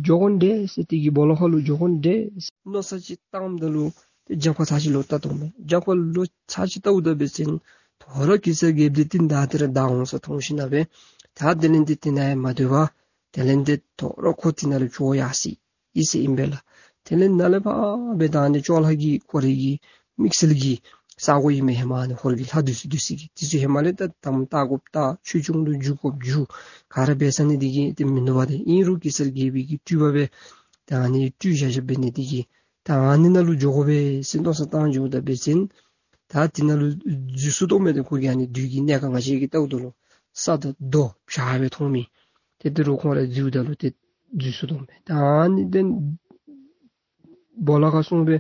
འགྱོ་དགོ་འདྲས་ཟེར། དེ་གི་སྦོ་ལོགས་ཁ་ལུ་འགྱོ་དགོ་འདྲས་ཟེར་མནོ་བསམ་ཅིག་བཏངམ་ད་ལུ་ཏེ་རྒྱབ་ཁར་ཚར་ཅིག་ལོག་བལྟ་དོ་མས། རྒྱབ་ཁར་ལོག་ཚར་ཅིག་བལྟཝ་ད་འབད་བ་ཅིན་དོ་རུང་གེ་སར་རྒྱལཔོ་འདི་རྟིང་བདའ་སྟེ་ར་བདའ་འོང་ས་མཐོང་ཞིན་ན་སྦེ་ད་དེ་ལས་འདི་རྟིང་བདའ་ཡང་མ་སྡོད་པར་དེ་ལས་འདི་དོ་རུང་ཁོ་དེ་ནང་ལུ་བྱོག་ཡར་སོ་ཡི་ཟེར་ཨིན་པས་ལགས། དེ་ལས་ནཱ་ལས་ཕར་འབད་ད་ཨ་ནི་ཅོག་ལ་གི་ཁོ་རའི་གི་དམིགས་བསལ་གྱི་ས་གོ་ཨིན་མས། ཧེ་མ་ཨ་ནི་ཧོར་གྱི་ལྷ་འདི་ཚུ་འདི་ཚུ་གི་དེ་ཚུ་ཧེ་མ་ལས་ད་དམ་བཏགས་དགོཔ་བཏགས། ཆོས་སྐྱོང་ལུ་འཇུག་དགོཔ་འཇུག། ག་ར་འབད་ས་ནི་འདི་གིས་ཏེ་མིན་འདུག་པ། ཏེ་ཨིན་རུང་གེ་སར་རྒྱལ་པོའི་གི་སྤྲུལ་པ་སྦེ་ད་ཨ་ནི་སྤྲུལ་བཞག་བཞགཔ་འབད་ནི་འདི་གིས་ད་ཨ་ནི་ནང་ལུ་འགྱོ་དགོ་པས་ཟེར་མནོ་བསམ་བཏང་འགྱོཝ་ད་འབད་བ་ཅིན་ད་དེ་ནང་ལུ་འཛུལ་སོ་དོ་མས། ཏེ་ཁོ་གིས་ཨ་ནི་བདུད་ཀྱི་གནས་ཁང་ང་བཅས་ཀྱིས་བལྟཝ་ད་ལུ་ས་དང་རྡོ་བྱག་སྦེ་མཐོང་མི་ཏེ་དེ་རུང་ཁོང་ར་འཛུལཝ་ད་ལུ་ཏེ་འཛུལ་སོ་དོ་མས། ད་ཨ་ནི་ཏེ་སྦོ་ལོགས་ཁར་སོང་སྦེ་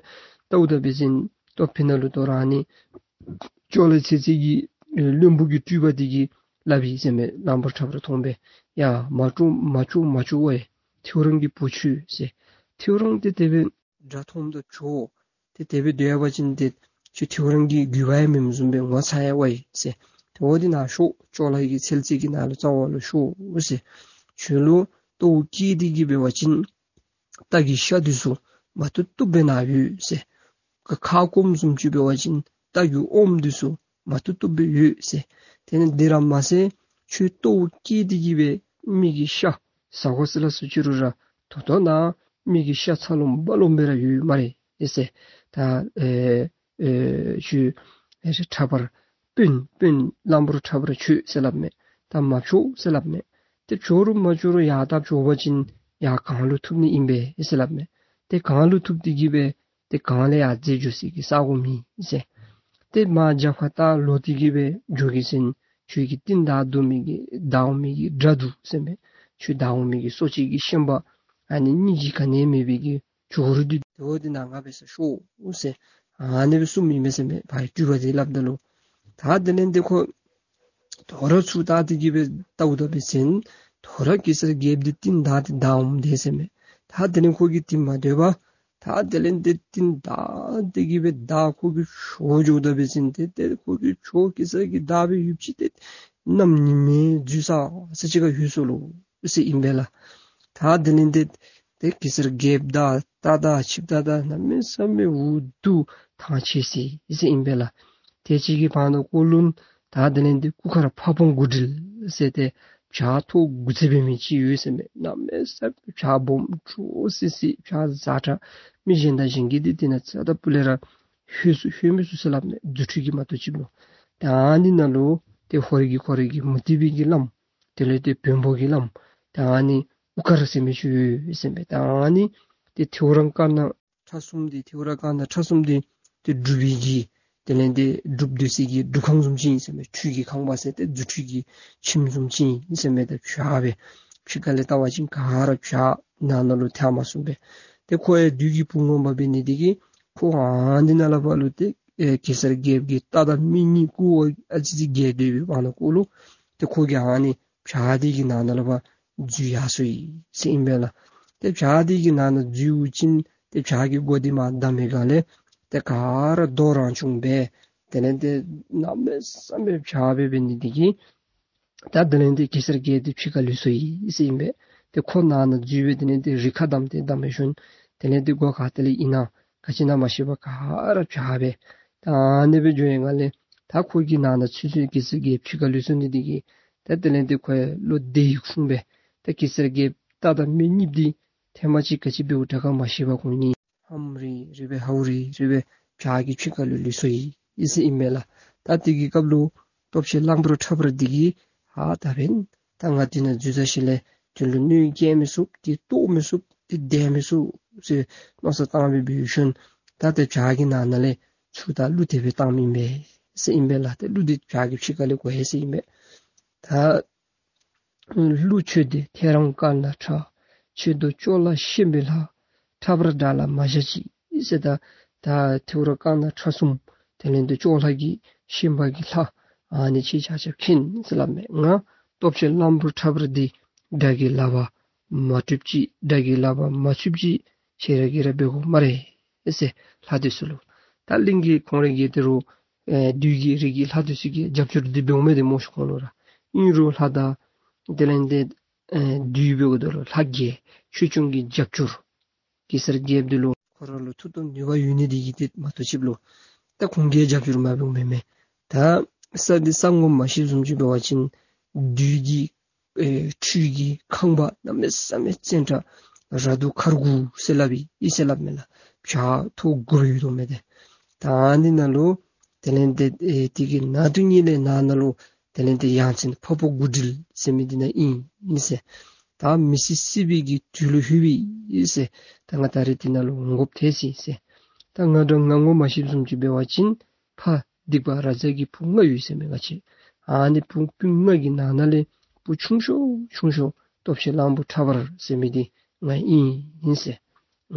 བལྟཝ་ད་འབད་བ་ཅིན་ལྟོ་ཕི་ནང་ལུ་དོ་རུང་ཨ་ནི་ཅོག་ལ་ཚེ་ཚེ་གི་བློན་པོ་གི་སྤྲུལ་པ་འདི་གིས་སླབ་ཡི་ཟེར་མས། གླང་པོ་ཁྲ་བོར་མཐོང་སྦེ་ཡ་མ་བྱོག་མ་བྱོག་མ་བྱོག་ཝའེ། ཐེའུ་རང་གི་བུ་ཁྱོད་ཟེར། ཐེའུ་རང་འདི་དེ་སྦེ་དགྲ་མཐོངམ་ད་བྱོག། ཏེ་དེ་སྦེ་སྡོད་པ་ཅིན་ཏེ་ཁྱོད་ཐེའུ་རང་གི་རྒྱུད་པ་ཡང་མེནམ་བཟུམ་སྦེ་ངོ་ཚ་ཡར་ཝའེ་ཟེར། ཏེ་འོ་འདི་ནཱ་ཤོག། ཅོག་ལ་གི་ཚལ་རྩེ་གི་ནང་ལུ་རྩ་བ་ལུ་ཤོག་ཟེར། ཁྱོད་ལུ་ལྟོཝ་བཀྱེས་ཏེ་གི་འབད་བ་ཅིན་རྟ་གི་ཤ་འདི་ཚུ་མ་བཏུབ་བཏུབ་སྦེ་ནཱ་ཡོད་ཟེར། ཁ་སྐོམ་བཟུམ་ཅིག་འབད་བ་ཅིན་རྟ་གི་ཨོམ་འདི་ཚུ་མ་བཏུབ་བཏུབ་སྦེ་ཡོད་ཟེར། དེ་ནི་འདི་ར་མ་ཚད་ཁྱོད་ལྟོཝ་བཀྱེས་ཏེ་གི་སྦེ་མི་གི་ཤ་ཟ་དགོ་ཟེར་སླབ་སུ་ཅི་རུང་ར་ད་ལྟོ་ནཱ་མི་གི་ཤ་ཚ་ལོང་དཔའ་ལོང་སྦེ་ར་ཡོད་སྨ་རེ་ཟེར། ད་ཨེ་ཨེ་ཁྱོད་ཨེ་ཁྲ་བར་དཔོན་དཔོན་གླང་པོ་ཁྲ་བར་བྱོག་ཟེར་སླབ་མས། ད་མ་བྱོག་ཟེར་སླབ་མས། ཏེ་བྱོག་རུང་མ་བྱོག་རུང་ཡར་ད་བྱོག་པ་ཅིན་ཡར་གངས་ལུ་ཐུག་ནི་ཨིན་པས་ཟེར་སླབ་མས། ཏེ་གངས་ལུ་ཐུག་སྟེ་གི་སྦེ་ཏེ་གངས་ལས་ཡར་འཛེགས་འགྱོ་སའི་གི་ས་གོ་མེད་ཟེར། ཏེ་མར་རྒྱབ་ཁར་ད་ལོག་སྟེ་གི་སྦེ་འགྱོ་གེ་ཟེར་ན་ཁྱོད་ཀྱི་རྟིང་བདའ་འོང་མི་གི་བདའ་འོང་མི་གི་དགྲ་འདུག་ཟེར་མས། ཁྱོད་བདའ་འོང་མི་གི་གསོ་བྱེད་ཀྱི་ཤན་པ་ཨ་ནི་སྙིང་རྗེ་ག་ནི་མེད་པའི་གི་ཇོ་རུ་འདི་དེ་འོ་འདི་ནཱ་ང་འབད་སར་ཤོག་ཟེར་ཨ་ནི་སྦེ་གསུངམ་ཨིན་མས་ཟེར་མས། ཕར་སྤྲུལ་པ་འདི་སླབ་ད་ལུ་ད་དེ་ལས་འདི་ཁོ་དོ་རུང་ཚུར་བལྟ་སྟེ་གི་སྦེ་བལྟཝ་ད་འབད་བ་ཅིན་དོ་རུང་གེ་སར་རྒྱལཔོ་འདི་རྟིང་བདའ་སྟེ་བདའ་འོངམ་དེ་ཟེར་མས། ད་དེ་ལས་ཁོ་གིས་རྟིང་མ་སྡོད་པར་ད་དེ་ལས་འདི་རྟིང་བདའ་སྟེ་གི་སྦེ་བདའ་ཁོ་གིས་བྱོག་འགྱོཝ་ད་འབད་བ་ཅིན་ཏེ་ཏེ་ཁོ་གིས་བྱོག་གེ་སར་གྱི་བདའ་སྦེ་ཡུདཔ་ཅིག་ཏེ་གནམ་ཉི་མའི་འཛུལ་ས་ས་ཅིག་ཁར་ལྷོད་སོ་ལོ་ཟེར་ཨིན་པས་ལགས། ད་དེ་ལས་འདི་ཏེ་གེ་སར་རྒྱལཔོ་དང་རྟ་དང་ཆིབས་རྟ་དང་གནམ་མེད་ས་མེད་འུ་སྡུག་ཐང་ཆད་སོ་ཡི་ཟེར་ཨིན་པས་ལགས། དེ་ཅིག་གི་བར་ན་ཀོ་ལུན་ད་དེ་ལས་འདི་སྐུ་མཁར་ཕ་བོང་གུ་སྒྲིལ་ཟེར་ཏེ་བྱག་ཐོག་དགུ་རྩེ་འབད་མི་ཅིག་ཡོད་ཟེར་མས། གནམ་མེད་ས་མེད་བྱག་སྦོམ་སྦོམ་སི་སི་བྱག་ཛ་དྲག། མི་གཞན་དང་གཞན་གྱིས་འདི་དེ་ནང་རྩ་དང་སྤུ་ལས་ར་ལྷོད་སུ་ལྷོད་མི་ཚུགས་ཟེར་སླབ་མས། རྫུ་འཕྲུལ་གྱིས་མ་གཏོགས་ཅིག་ལོ། ད་ཨ་ནི་ནང་ལུ་ཏེ་ཧོར་གྱི་ཁོ་རའི་གི་མུ་སྟེགས་པའི་གི་བླམ་དེ་ལས་ཏེ་བོན་པོ་གི་བླམ་ད་ཨ་ནི་དབུ་དཀར་ཟེར་མི་ཅིག་ཡོད་ཟེར་མས། ད་ཨ་ནི་ཏེ་ཐེའུ་རང་དཀར་ནག་ཁྲ་གསུམ་འདི་ཐེའུ་རང་དཀར་ནག་ཁྲ་གསུམ་འདི་ཏེ་སྒྲུབ་པའི་གི་དེ་ལས་ཏེ་སྒྲུབ་སྡོད་སའི་གི་སྒྲུབ་ཁང་བཟུམ་ཅིག་ཨིན་ཟེར་མས། ཁྲུས་ཀྱི་ཁང་པ་ཟེར་ཏེ་རྫུ་འཕྲུལ་གྱི་ཁྱིམ་བཟུམ་ཅིག་ཨིན་ཟེར་མས། ད་བྱག་སྦེ་ཕྱི་ཁ་ལས་བལྟ་བ་ཅིན་ག་ར་བྱག་ནང་ན་ལུ་ཐལ་མ་སོང་པས། ཏེ་ཁོ་ཡང་བདུད་ཀྱི་བུ་ངོ་མ་འབད་ནི་འདི་གིས་ཁོ་ཨ་འདི་ནང་ལས་ཕར་ལུ་ཏེ་ཨེ་གེ་སར་རྒྱལཔོ་གི་རྟ་དང་མི་གཉིས་བཀོ་ཨ་ཙི་ཅིག་རྒྱལ་སྡོད་པའི་བར་ན་ཀོ་ལུ་ཏེ་ཁོ་གིས་ཨ་ནི་བྱག་འདི་གི་ནང་ན་ལས་ཕར་འཛུལ་ཡར་སོ་ཡི་ཟེར་ཨིན་པས་ལགས། ཏེ་བྱག་འདི་གི་ནང་ན་འཛུལཝ་ཅིན་ཏེ་བྱག་གི་སྒོ་འདི་མར་བསྡམས་པའི་སྒང་ལས་ཏེ་ག་ར་རྡོ་རང་བྱུང་སྦེ་དེ་ལས་ཏེ་གནམ་མེད་ས་མེད་བྱག་སྦེ་འབད་ནི་འདི་གིས་ད་དེ་ལས་ཏེ་གེ་སར་རྒྱལཔོ་འདི་ཕྱི་ཁར་ལུས་སོ་ཡི་ཟེར་ཨིན་པས། ཏེ་ཁོ་ནང་ན་འཛུལ་སྦེ་དེ་ལས་ཏེ་རི་ཁར་བསྡམས་ཏེ་བསྡམས་སྦེ་ཞིནམ་དེ་ལས་ཏེ་སྒོ་ག་ཏེ་ལས་ཨིན་ན་ག་ཅི་ན་མ་ཤེས་པར་ག་ར་བྱག་སྦེ་ད་ཨ་ནི་སྦེ་འགྱོ་བའི་སྒང་ལས་ད་ཁོ་གི་ནང་ན་ཚུད་ཚུདཔ་གེ་སར་རྒྱལཔོ་ཕྱི་ཁར་ལུས་སོ་ནི་འདི་གིས་ད་དེ་ལས་ཏེ་ཁོ་ཡང་བློ་བདེ་ཡི་ཁུངས་སྦེ་ད་གེ་སར་རྒྱལཔོ་རྟ་དང་མི་གཉིས་འདི་ཐེངས་མ་གཅིག་ག་ཅི་འབདཝ་དྲག་ག་མ་ཤེས་པར་ཁོང་གཉིས་ཧམ་རི་རི་སྦེ་ཧའུ་རི་རི་སྦེ་བྱག་གི་ཕྱི་ཁ་ལུ་ལུས་སོ་ཡི་ཟེར་ཨིན་མས་ལགས། ད་དེ་གི་སྐབས་ལུ་སྟོབས་ཆེན་གླང་པོ་ཁྲ་བོ་འདི་གིས་ཨ་ད་འབདན་ད་ང་འདི་ནང་འཛུལ་ཚར་ཞིནམ་ལས་དེ་ལུ་གནོད་སྐྱེལ་མི་ཚུགས། དེ་བཏོག་མི་ཚུགས། དེ་བརྡུང་མི་ཚུགས་ཟེར་མནོ་བསམ་བཏང་སྦེ་འབད་ཞིནམ་ད་ཏེ་བྱག་གི་ནང་ན་ལས་ཚུར་ད་གླུ་དེ་སྦེ་བཏངམ་ཨིན་པས་ཟེར་ཨིན་པས་ལགས། ཏེ་གླུ་འདི་བྱག་གི་ཕྱི་ཁ་ལས་གོ་ཡི་ཟེར་ཨིན་པས། ད་གླུ་ཆོས་སྡེ་ཐེའུ་རང་དཀར་ནག་ཁྲ། ཆོས་རྡོར་ཅོག་ལ་ཤན་པའི་ལྷ། ཁྲ་བར་དགྲ་ལ་མ་བྱ་ཅིག་ཟེར། ད་ད་ཐེའུ་རང་དཀར་ནག་ཁྲ་གསུམ་དེ་ལས་ཏེ་ཅོག་ལ་གི་ཤན་པ་གི་ལྷ་ཨ་ནི་ཁྱེད་ཆ་ཁྱབ་མཁྱེན་ཟེར་སླབ་མས། ང་སྟོབས་ཆེན་གླང་པོ་ཁྲ་བོ་འདི་ དགྲ་གི་ལག་པར་མ་གྲུབ་ཅིག་དགྲ་གི་ལག་པར་མ་ཚུད་ཅིག་ཁྱེད་ར་གིས་ར་འབད་དགོ་སྨ་རེ་ཟེར། ལྷ་འདི་ཚུ་ལུ་ད་གླིང་གི་ཁོང་ར་གི་དེ་རུ་ཨེ་བདུད་ཀྱི་རིགས་ཀྱི་ལྷ་འདི་ཚུ་གིས་རྒྱབ་སྐྱོར་འདི་འབདཝ་མས་ཏེ་སྨོ་ཤིག་ཁོང་ལུ་ར། ཨིན་རུང་ལྷ་དང་དེ་ལས་ཏེ་ཨེ་བདུད་འབདཝ་ད་ལུ་ལྷ་གིས་ཆོས་སྐྱོང་གི་རྒྱབ་སྐྱོར་གེ་སར་རྒྱལཔོ་འདི་ལུ་ཁོ་ར་ལུ་མཐུ་སྟོབས་ནུས་པ་ཡོད་ནི་འདི་གིས་ཏེ་མ་གཏོགས་ཅིག་ལུ་ད་ཁོང་གིས་རྒྱབ་སྐྱོར་མ་འབདཝ་མེན་མས། ད་ས་འདི་ས་ངོ་མ་ཤེསཔ་བཟུམ་ཅིག་འབད་བ་ཅིན་བདུད་ཀྱི་ཨེ་ཁྲུས་ཀྱི་ཁང་པ་གནམ་མེད་ས་མེད་བཙན་དྲགས་ར་དུ་མཁར་དགུ་ཟེར་སླབ་ཨིན་ཟེར་སླབ་མས་ལགས། བྱག་ཐོག་དགུ་ར་ཡོད་དོ་མས་ཏེ། ད་ཨ་ནི་ནང་ལུ་དེ་ལས་ཏེ་ཨེ་དེ་གི་ནང་དུ་ཉིད་ལས་ནང་ན་ལུ་དེ་ལས་ཏེ་ཡང་ཅིན་ཕ་བོང་གུ་དྲིལ་ཟེར་མི་འདི་ནང་ཨིན་ཟེར། ད་མི་ཚེ་སྲིད་པའི་གི་དུས་ལུ་ལྷོད་པས་ཟེར། ད་ང་ད་རེས་འདི་ནང་ལུ་འོང་དགོཔ་ཐལ་ཅི་ཟེར། ད་ང་འདྲ་ང་ངོ་མ་ཤེསཔ་བཟུམ་ཅིག་འབད་བ་ཅིན་ཕ་སྡིག་པ་ར་ཛ་གི་བུ་ལྔ་ཡོད་ཟེར་མས་ང་བཅས། ཨ་ནི་བུ་སྤུན་ལྔ་གི་ནང་ན་ལས་བུ་ཆུང་ཤོས་ཆུང་ཤོས་སྟོབས་ཆེན་གླང་པོ་ཁྲ་འབར་ཟེར་མི་འདི་ང་ཨིན་ཟེར།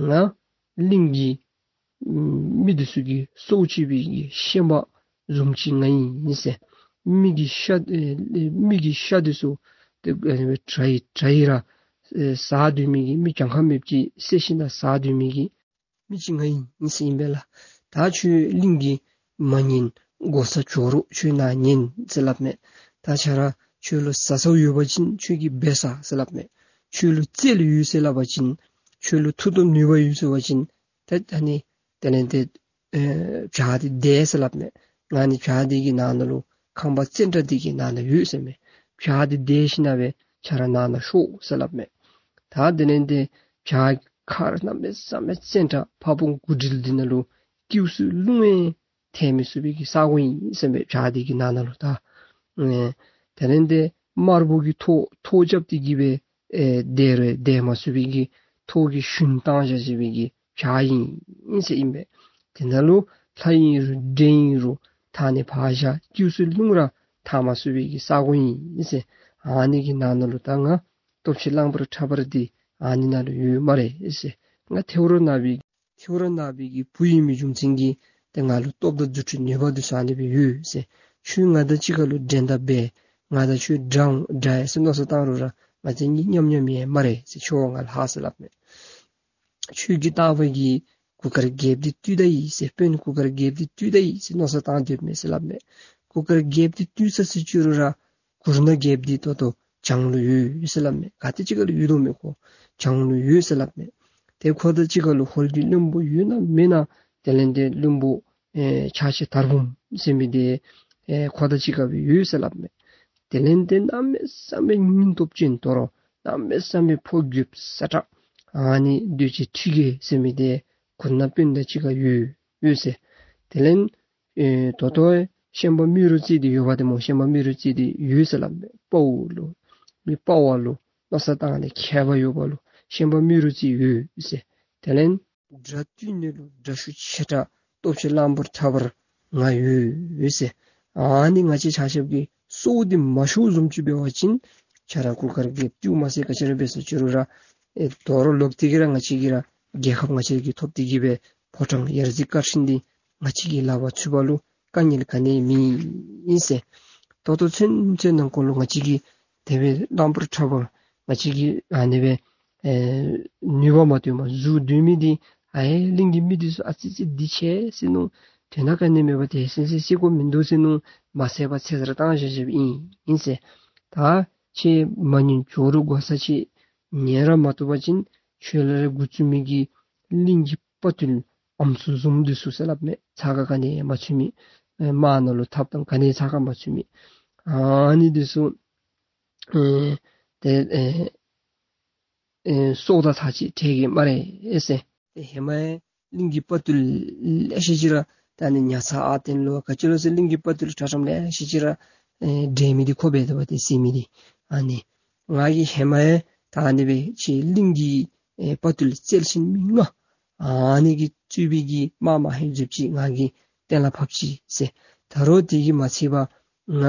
ང་གླིང་གི་མི་འདི་ཚུ་གི་སྲོག་བཅད་པའི་གི་ཤན་པ་བཟུམ་ཅིག་ང་ཨིན་ཟེར། མི་གི་ཤ་ཨེ་མི་གི་ཤ་འདི་ཚུ་ཏེ་ཨེ་དྲ་ཡི་དྲ་ཡི་ར་ཨེ་ཟ་སྡོད་མི་གི་མི་གྱངས་ཁ་མེདཔ་ཅིག་བསད་ཞིནམ་ལས་ཟ་སྡོད་མི་གི་མི་ཅིག་ང་ཨིན་ཟེར་ཨིན་པས་ལགས། ད་ཁྱོད་གླིང་གི་མ་ཉན་གོ་ས་ཇོ་རུ་ཁྱོད་ནཱ་ཉན་ཟེར་སླབ་མས། ད་ཁྱོད་ར་ཁྱོད་ལུ་ཟ་ཟཝ་ཡོད་པ་ཅིན་ཁྱོད་ཀྱིས་འབད་ཟ་ཟེར་སླབ་མས། ཁྱོད་ལུ་རྩལ་ཡོད་ཟེར་སླབ་པ་ཅིན་ཁྱོད་ལུ་མཐུ་སྟོབས་ནུས་པ་ཡོད་ཟེར་བ་ཅིན་ད་ཨ་ནི་དེ་ལས་ཏེ་ཨེ་བྱག་འདི་འདེད་ཟེར་སླབ་མས། ང་ནི་བྱག་འདི་གི་ནང་ན་ལུ་ཁང་པ་བཙན་དྲགས་འདི་གི་ནང་ན་ཡོད་ཟེར་མས། བྱག་འདི་འདེད་ཞིནམ་ལས་ཁྱོད་ར་ནང་ན་ཤོག་ཟེར་སླབ་མས། ད་དེ་ལས་ཏེ་བྱག་གི་ཁར་གནམ་མེད་ས་མེད་བཙན་དྲགས་ཕ་བོང་གུ་དྲིལ་འདི་ནང་ལུ་ཀེའུ་སུ་རླུང་ཡང་ཐལ་མི་ཚུགས་པའི་གི་ས་གོ་ཨིན་ཟེར་མས། བྱག་འདི་གི་ནང་ན་ལུ་ད་ཨེ་དེ་ལས་ཏེ་དམར་པོ་གི་ཐོག་ཐོག་རྐྱབ་སྟེ་གི་སྦེ་ཨེ་འདེད་རུང་འདེད་མ་ཚུགས་པའི་གི་ཐོག་གི་ཞུན་བཏང་བཞག་བཞག་པའི་གི་བྱག་ཨིན་ཟེར་ཨིན་པས། དེ་ནང་ལུ་ལྷ་ཨིན་རུང་འདྲེ་ཨིན་རུང་ཐང་ནས་ཕར་བཞག་ཀེའུ་སུ་རླུང་ར་ཐལ་མ་ཚུགས་པའི་གི་ས་གོ་ཨིན་ཟེར། ཨ་ནི་གི་ནང་ན་ལུ་ད་ང་སྟོབས་ཆེན་གླང་པོ་ཁྲ་འབར་འདི་ཨ་ནི་ནང་ལུ་ཡོད་སྨ་རེ་ཟེར། ང་ཐེའུ་རང་ནག་པའི་ཐེའུ་རང་ནག་པའི་གི་བུ་ཨིན་མི་རྒྱུ་མཚན་གྱིས་ཏེ་ང་ལུ་སྟོབས་དང་རྫུ་འཕྲུལ་ནུས་པ་འདི་ཚུ་ཨ་ནི་སྦེ་ཡོད་ཟེར། ཁྱོད་ང་དང་གཅིག་ཁར་ལུ་འགྲན་ཟླ་འབད་ང་དང་ཁྱོད་འདྲ་འོང་འདྲ་ཡ་ཟེར་མནོ་བསམ་བཏང་རུང་ར་ང་བཅས་གཉིས་མཉམ་མཉམ་ཡོད་སྨ་རེ་ཟེར། ཁྱོད་ང་ལྷག་ཟེར་སླབ་མས། ཁྱོད་ཀྱི་རྟག་པ་གིས་གུར་དཀར་རྒྱལཔོ་འདི་བཏུལ་ད་ཡི་ཟེར། དཔོན་གུར་དཀར་རྒྱལཔོ་འདི་བཏུལ་ད་ཡི་ཟེར་མནོ་བསམ་བཏང་སྡོདཔ་མས་ཟེར་སླབ་མས། གུར་དཀར་རྒྱལཔོ་འདི་བཏུལ་ཚར་ཟེར་བཅུག་རུང་ར་གུར་ནག་རྒྱལཔོ་འདི་ད་ལྟོ་བྱང་ལུ་ཡོད་ཟེར་སླབ་མས། ག་ཏེ་ཅིག་ཁར་ལུ་ཡོད་དོ་མེན་ཁོ་བྱང་ལུ་ཡོད་ཟེར་སླབ་མས། ཏེ་ཁོ་དང་གཅིག་ཁར་ལུ་ཧོར་གྱི་བློན་པོ་ཡོད་ན་མེན་ན། དེ་ལས་ཏེ་བློན་པོ་ཨེ་ཕྱག་ཕྱི་དར་འབུམ་ཟེར་མི་འདི་ཨེ་ཁོ་དང་གཅིག་ཁར་སྦེ་ཡོད་ཟེར་སླབ་མས། དེ་ལས་ཏེ་གནམ་མེད་ས་མེད་སྙིང་སྟོབས་ཅན་དོ་རུང་གནམ་མེད་ས་མེད་ཕོ་རྒོདཔ་སྲ་ཀྲག་ཨ་ནི་གདོས་བཅས་ཁྲི་གེ་ཟེར་མི་འདི་གུར་ནག་དཔོན་དང་གཅིག་ཁར་ཡོད་ཡོད་ཟེར། དེ་ལས་ཨེ་ད་ལྟོ་ཤན་པ་རྨེ་རུ་རྩེ་འདི་ཡོད་པ་ཏེ་སྨོ། ཤན་པ་རྨེ་རུ་རྩེ་འདི་ཡོད་ཟེར་སླབ་མས། དཔའ་བོ་ལུ་མི་དཔའ་བ་ལུ་མནོ་བསམ་བཏང་ནི་མཁས་པ་ཡོད་པ་ལུ་ཤན་པ་རྨེ་རུ་རྩེ་ཡོད་ཟེར། དེ་ལས་དགྲ་བཏུལ་ནི་ལུ་དགྲ་ཤུགས་ཆེ་དྲགས་སྟོབས་ཆེན་གླང་པོ་ཁྲ་འབར་ང་ཡོད་ཟེར། ཨ་ནི་ང་བཅས་ཆ་ཁྱབ་ཀྱི་སྲོག་འདི་མ་ཤོར་བཟུམ་ཅིག་འབད་བ་ཅིན་ཁྱོད་ར་གུར་དཀར་རྒྱལཔོ་བཏུལ་མ་ཚུགས་ག་ཅི་ར་འབད་ཟེར་བཅུག་རུང་ར་ཨེ་དོ་རུང་ལོག་སྟེ་གི་ར་ང་བཅས་ཀྱི་ར་རྒྱལ་ཁབ་ང་བཅས་ཀྱིས་ཐོབ་སྟེ་གི་སྦེ་ཕོ་བྲང་ཡ་རྩེ་དཀར་ཆེན་འདི་ང་བཅས་ཀྱི་ལག་པར་ཚུད་པ་ལུ་དཀའ་ངལ་ག་ནི་མེད་ཨིན་ཟེར། ད་ལྟོ་ཚུན་ཚོད་ནང་འཁོད་ལུ་ང་བཅས་ཀྱིས་དེ་སྦེ་གླང་པོ་ཁྲ་འབར་ང་བཅས་ཀྱིས་ཨ་ནི་སྦེ་ཨེ་ནུས་པ་མ་བཏོན་པར་བཞུགས་སྡོད་མི་འདི་ཨའེ་གླིང་གི་མི་འདི་ཚུ་ཨ་ཙི་ཙི་འདི་ཆེ་ཟེར་མནོ། དོན་དག་ག་ནི་མེད་པར་དེ་སེམས་སེམས་སེམས་ཁོ་མིན་འདུག་ཟེར་མནོ། མ་ཚད་པར་ཚེ་ཟད་བཏང་བཞག་བཞགཔ་ཨིན་ཨིན་ཟེར། ད་ཁྱེད་མ་ཉན་ཇོ་རུ་གོ་ས་ཅིག་ཉན་ར་མ་བཏུབ་པ་ཅིན་ཁྱོད་ལུ་ར་འགོ་བཙུགས་མི་གི་གླིང་གི་དཔའ་བརྟུལ་ཨམ་སྲུ་བཟུམ་འདི་ཚུ་ཟེར་སླབ་མས། ཚ་ཁ་ག་ནི་མ་ཚུད་མི་ཨེ་དམག་ནང་ལུ་འཐབ་ཐངས་ག་ནི་ཚ་ཁ་མ་ཚུད་མི་ཨ་ནི་འདི་ཚུ་ཨེ་དེ་ཨེ་ཨེ་སྲོག་དང་ཐག་ཅིག་ཕྲལ་གེ་སྨ་རེ་ཨེ་ཟེར། ཏེ་ཧེ་མ་ཡང་གླིང་གི་དཔའ་བརྟུལ་ལེ་ཤ་ཅིག་ར་ད་ནི་ཉ་ཚ་ཨ་བརྟན་ལོ་ག་ཅི་ལོ་ཟེར་གླིང་གི་དཔའ་བརྟུལ་དྲག་དྲགས་ལེ་ཤ་ཅིག་ར་ཨེ་འདྲེན་མི་འདི་ཁོ་འབད་དོ་བ་ཏེ་བསད་མི་འདི། ཨ་ནི་ང་གིས་ཧེ་མ་ཡང་ད་ཨ་ནི་སྦེ་ཁྱེད་གླིང་གི་ཨེ་དཔའ་བརྟུལ་རྩལ་ཆེན་མི་ལྔ་ཨ་ནི་གིས་གཙོས་པའི་གི་དམག་དམག་ཧེ་འཛུལ་ཅིག་ང་གིས་གཏན་ལ་ཕབ་ཅི་ཟེར། ད་རུང་དེ་གིས་མ་ཚད་པར་ང་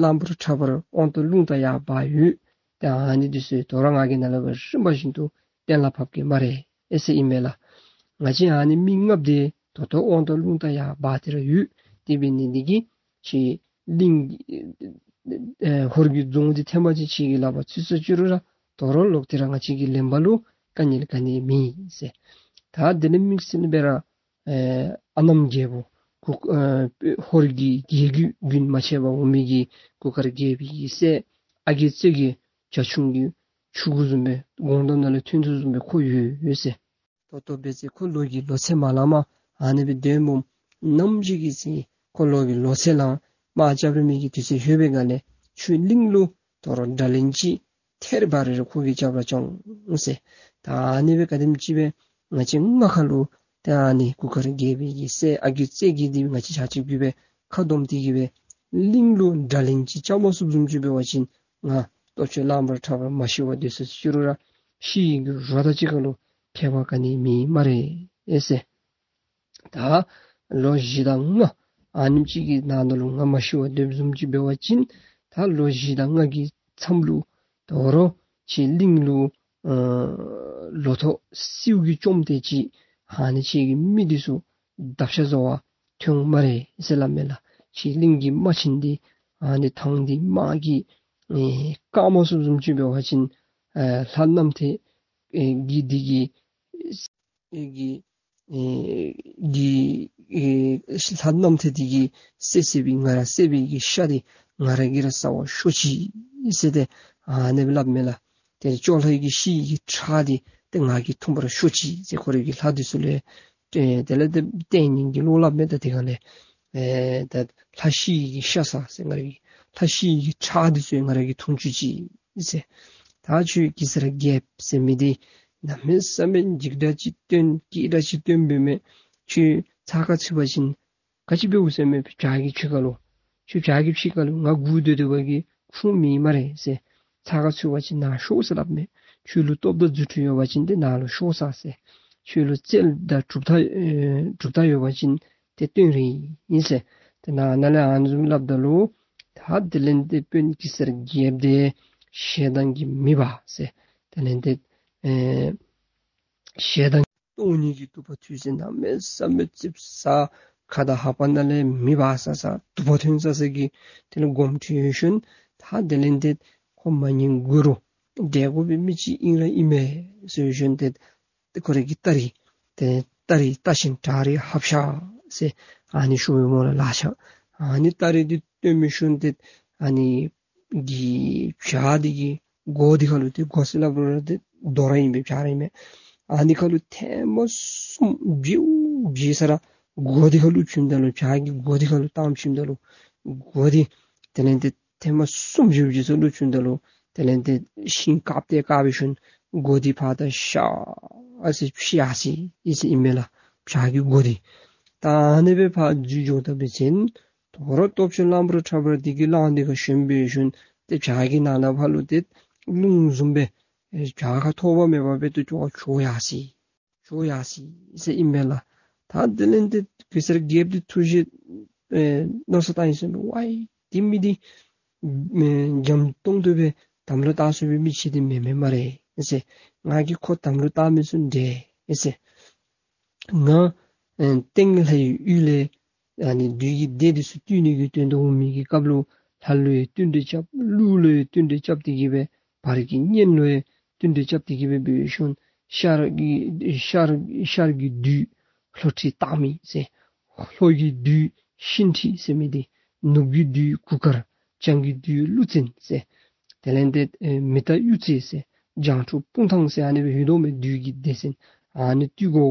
གླང་པོ་ཁྲ་འབར་དབང་ཐང་རླུང་རྟ་ཡར་འབག་ཡོད། ཏེ་ཨ་ནི་འདི་ཚུ་དོ་རུང་ང་གིས་ནཱ་ལས་འབད་རིམ་པ་བཞིན་དུ་གཏན་ལ་ཕབ་གེ་སྨ་རེ་ཨེ་ཟེར་ཨིན་མས་ལགས། ང་བཅས་ཨ་ནི་མི་ལྔ་པོ་འདི་ད་ལྟོ་དབང་ཐང་རླུང་རྟ་ཡར་འབག་སྟེ་ར་ཡོད། དེ་འབད་ནི་འདི་གིས་ཁྱེད་གླིང་ ཨེ་ཧོར་གྱི་རྫོང་འདི་ཐེངས་མ་གཅིག་ཁྱེད་ཀྱིས་ལག་པར་ཚུད་སོང་ཅི་རུང་ར་དོ་རུང་ལོག་སྟེ་ར་ང་བཅས་ཀྱི་ལེན་པ་ལུ་དཀའ་ངལ་ག་ནི་མེད་ཟེར། ད་དེ་ལས་དམིགས་བསལ་སྦེ་ར་ཨེ་ཨ་གནམ་རྒྱལ་པོ་གུར་ཨེ་ཧོར་གྱི་རྒྱལ་བརྒྱུད་རྒྱུན་མ་ཆད་པར་འོང་མི་གི་གུར་དཀར་རྒྱལ་པོའི་གི་སྲས་ཨ་རྒས་རྩེ་རྒྱལ་བྱ་ཁྱུང་གི་ཕྲུ་གུ་བཟུམ་སྦེ་སྒོང་རྡོག་ནང་ལས་ཐོན་དོ་བཟུམ་སྦེ་ཁོ་ཡོད་ཡོད་ཟེར། ད་ལྟོ་འབད་ཚེ་ཁོ་ལོ་གི་ལོ་ཚད་མ་ལང་མ་ཨ་ནི་སྦེ་སྡོད་འོངམ་ནམ་ཅིག་གི་ཚེ་ཁོ་ལོ་གི་ལོ་ཚད་ལང་དམག་རྐྱབ་རན་མི་གི་དུས་ཚོད་ལྷོད་པའི་སྒང་ལས་ཁྱོད་གླིང་ལུ་དོ་རུང་དགྲ་ལན་ཅིག་ཐེར་འབའ་རེ་རེ་ཁོ་གིས་རྐྱབ་ར་བཅུག་འོང་ཟེར། ད་ཨ་ནི་སྦེ་ག་དེམ་ཅིག་སྦེ་ང་བཅས་མངའ་ཁ་ལུ་ད་ཨ་ནི་གུར་དཀར་རྒྱལ་པོའི་གི་སྲས་ཨ་རྒས་རྩེ་རྒྱལ་འདི་ང་བཅས་ཆ་ཁྱབ་ཀྱིས་སྦེ་ཁ་བསྡོམས་ཏེ་གིས་སྦེ་གླིང་ལུ་དགྲ་ལན་ཅིག་རྐྱབ་མ་ཚུགསཔ་བཟུམ་ཅིག་འབད་བ་ཅིན་ང་སྟོབས་ཆེན་གླང་པོ་ཁྲ་བོ་མ་ཤི་བར་སྡོད་སོང་ཅི་རུང་ར་ཤི་ཡི་གི་རོ་དང་གཅིག་ཁར་ལུ་ཁྱད་པར་ག་ནི་མེད་སྨ་རེ་ཟེར། ད་ལོ་བཞི་དང་ལྔ་ཨ་ནེམ་ཅིག་གི་ནང་ན་ལུ་ང་མ་ཤི་བར་སྡོདཔ་བཟུམ་ཅིག་འབད་བ་ཅིན་ད་ལོ་བཞི་དང་ལྔ་གི་མཚམས་ལུ་དོ་རུང་ཁྱེད་གླིང་ལུ་ཨ་ལོ་ཐོག་སེརཝ་གིས་བཅོམ་སྟེ་ཅིག་ཨ་ནི་ཁྱེད་ཀྱི་མི་འདི་ཚུ་བརྡབ་ཤ་བཟོ་བར་ཐོན་འོང་སྨ་རེ་ཟེར་སླབ་མས་ལགས། ཁྱེད་གླིང་གི་དམག་ཆེན་འདི་ཨ་ནི་ཐང་འདི་དམག་གིས་ཨེ་བཀག་མ་ཚུགསཔ་བཟུམ་ཅིག་འབད་བ་ཅིན་ཨེ་ལྷ་གནམ་ཐེ་ཨེ་གི་འདི་གིས་ཨེ་གི་ཨེ་གི་ཨེ་ལྷ་གནམ་ཐེ་འདི་གིས་བསད་བསད་པའི་ང་ར་བསད་པའི་གི་ཤ་འདི་ང་ར་གིས་ར་ཟ་བར་ཤོག་ཅིག་ཟེར་ཏེ་ཨ་ནི་སྦེ་སླབ་མས་ལགས། ཏེ་ཅོག་ལྷ་གི་ཤི་ཡི་གི་ཁྲག་འདི་ཏེ་ང་གིས་འཐུང་པར་ཤོག་ཅིག་ཟེར་ཁོ་རའི་གི་ལྷ་འདི་ཚུ་ལས་ཏེ་དེ་ལས་ཏེ་ཏེ་སྙིང་གི་བློ་སླབ་མས། ད་དེ་སྒང་ལས་ཨེ་ད་ལྷ་ཤི་ཡི་གི་ཤ་ཟ་ཟེར་ང་ར་གི་ལྷ་ཤི་ཡི་གི་ཁྲག་འདི་ཚུ་ང་ར་གིས་འཐུང་བཅུག་ཅིག་ཟེར། ད་ཁྱོད་གེ་སར་རྒྱལཔོ་ཟེར་མི་འདི་གནམ་མེད་ས་མེད་འཇིགས་སྒྲ་ཅིག་སྟོན་སྐད་སྒྲ་ཅིག་སྟོན་འབད་མས། ཁྱོད་ཚ་ཁ་ཚུད་པ་ཅིན་ག་ཅི་འབདཝ་ཟེར་མས། བྱག་གི་ཕྱི་ཁ་ལུ་ཁྱོད་བྱག་གི་ཕྱི་ཁ་ལུ་ང་སྒུག་སྡོད་སྡོད་པ་གིས་ཁུངས་མེད་སྨ་རེ་ཟེར། ཚ་ཁ་ཚུད་པ་ཅིན་ནཱ་ཤོག་ཟེར་སླབ་མས། ཁྱོད་ལུ་སྟོབས་དང་རྫུ་འཕྲུལ་ཡོད་པ་ཅིན་ཏེ་ནཱ་ལུ་ཤོག་ཟེར། ཁྱོད་ལུ་རྩལ་དང་གྲུབ་མཐའ་ཨེ་གྲུབ་མཐའ་ཡོད་པ་ཅིན་ཏེ་སྟོན་རན་ཨིན་ཟེར། ཏེ་ནཱ་ནཱ་ལས་ཨ་ནི་བཟུམ་སླབ་ད་ལུ་ད་དེ་ལས་ཏེ་དཔོན་གེ་སར་རྒྱལཔོ་འདི་ཞེ་སྡང་གིས་མི་འབག་ཟེར། དེ་ལས་ཏེ་ཨེ་ཞེ་སྡང་སྟོང་ཉིད་ཀྱི་དུ་བ་འཐུལ་ཟེར་གནམ་མེད་ས་མེད་ཙིགཔ་ཟ། ཁ་དང་ལྷ་པ་ནང་ལས་མེ་འབར་ས་ས་དུ་བ་ཐོན་ས་ས་གི་དེ་ལས་སྒོམ་ཁྲིད་ཞིནམ་ད་དེ་ལས་ཏེ་ཁོ་མ་ཉན་དགོ་རུང་བསྒྲལ་དགོ་པའི་མི་ཅིག་ཨིན་ར་ཨིན་མས་ཟེར་ཞིནམ་ཏེ་ཏེ་ཁོ་རའི་གི་སྟ་རེ་ཏེ་སྟ་རེ་བཏགས་ཞིནམ་བྲག་རི་ཧབ་ཤ་ཟེར་ཨ་ནི་ཤོར་བའི་སྨོ་ལགས། ལག་ཆ་ཨ་ནི་སྟ་རེ་འདི་བཏོན་མི་ཤུལ་ཏེ་ཨ་ནི་གི་བྱག་འདི་གི་སྒོ་འདི་ཁ་ལུ་ཏེ་སྒོ་ཟེར་སླབ་རུང་ར་ཏེ་རྡོ་ར་ཨིན་པས། བྱག་ར་ཨིན་མས། ཨ་ནི་ཁ་ལུ་ཐེངས་མ་གསུམ་བྱེལཝ་བྱེལ་ས་ར་སྒོ་འདི་ཁ་ལུ་བྱིནམ་ད་ལུ་བྱག་གི་སྒོ་འདི་ཁ་ལུ་བཏང་བྱིནམ་ད་ལུ་སྒོ་འདི་དེ་ལས་ཏེ་ཐེངས་མ་གསུམ་བྱེལཝ་བྱེལ་ས་ལུ་བྱིནམ་ད་ལུ་དེ་ལས་ཏེ་ཤིང་བཀབ་སྟེ་བཀབ་པའི་ཤུལ་སྒོ་འདི་ཕར་དང་ཤར་ཨ་ཙི་ཕྱེ་ཡར་སོ་ཡི་ཟེར་ཨིན་མས་ལགས། བྱག་གི་སྒོ་འདི་ད་ཨ་ནི་སྦེ་ཕར་འཛུལ་འགྱོ་ད་པའི་ཚེ་དོ་རུང་སྟོབས་ཆེན་གླང་པོ་ཁྲ་བོ་འདི་གིས་གླང་འདི་ཁར་ཞོན་པའི་ཤུལ་ཏེ་བྱག་གི་ནང་ན་ཕར་ལུ་ཏེ་རླུང་བཟུམ་སྦེ་བྱག་ཁར་ཐོགས་པ་མེད་པར་སྦེ་ཏེ་ཅོག་ཅོག་ཡར་སོ་ཡི། ཅོག་ཡར་སོ་ཡི་ཟེར་ཨིན་མས་ལགས། ད་དེ་ལས་ཏེ་གེ་སར་རྒྱལཔོ་འདི་ཐུགས་བཞེད་ཨེ་མནོ་བསམ་བཏང་ཡི་ཟེར་ལོ། ཝའི་འདི་མི་འདི་ཨེ་འཇམ་ཏོང་ཏོ་སྦེ་དམ་ལུ་བཏགས་ཚུགས་པའི་མི་ཅིག་འདི་མེན་མས་སྨ་རེ་ཟེར། ང་གིས་ཁོ་དམ་ལུ་བཏགས་མི་ཚུགས་འདྲས་ཟེར། ང་ཨེ་སྟེང་ལྷའི་ཡུལ་ལས་ཨ་ནི་བདུད་ཀྱི་སྡེ་འདི་ཚུ་བཏུལ་ནི་གི་དོན་དུ་འོང་མི་གི་སྐབས་ལུ་ལྷ་ལུ་ཡང་བསྟུན་གྲོས་རྐྱབ། ཀླུ་ལུ་ཡང་བསྟུན་གྲོས་རྐྱབ་སྟེ་གིས་སྦེ་བར་གྱི་གཉན་ལུ་ཡང་བསྟུན་གྲོས་རྐྱབ་སྟེ་གིས་སྦེ་འབད་ཞིནམ་ཤར་གྱི་ཤར་ཤར་གྱི་བདུད་ལྷོ་ཁྲི་སྟག་མོ་ཟེར། ལྷོ་གི་བདུད་ཤིང་ཁྲི་ཟེར་མི་འདི། ནུབ་ཀྱི་བདུད་གུར་དཀར། བྱང་གི་བདུད་ཀླུ་བཙན་ཟེར། དེ་ལས་ཏེ་ཨེ་མི་རྟ་གཡུ་རྩེ་ཟེར། བྱང་ཕྲུག་སྤུངས་ཐང་ཟེར་ཨ་ནི་སྦེ་ཡོད་དོ་མས། བདུད་ཀྱི་སྡེ་ཚན་ཨ་ནི་བཏུལ་དགོ་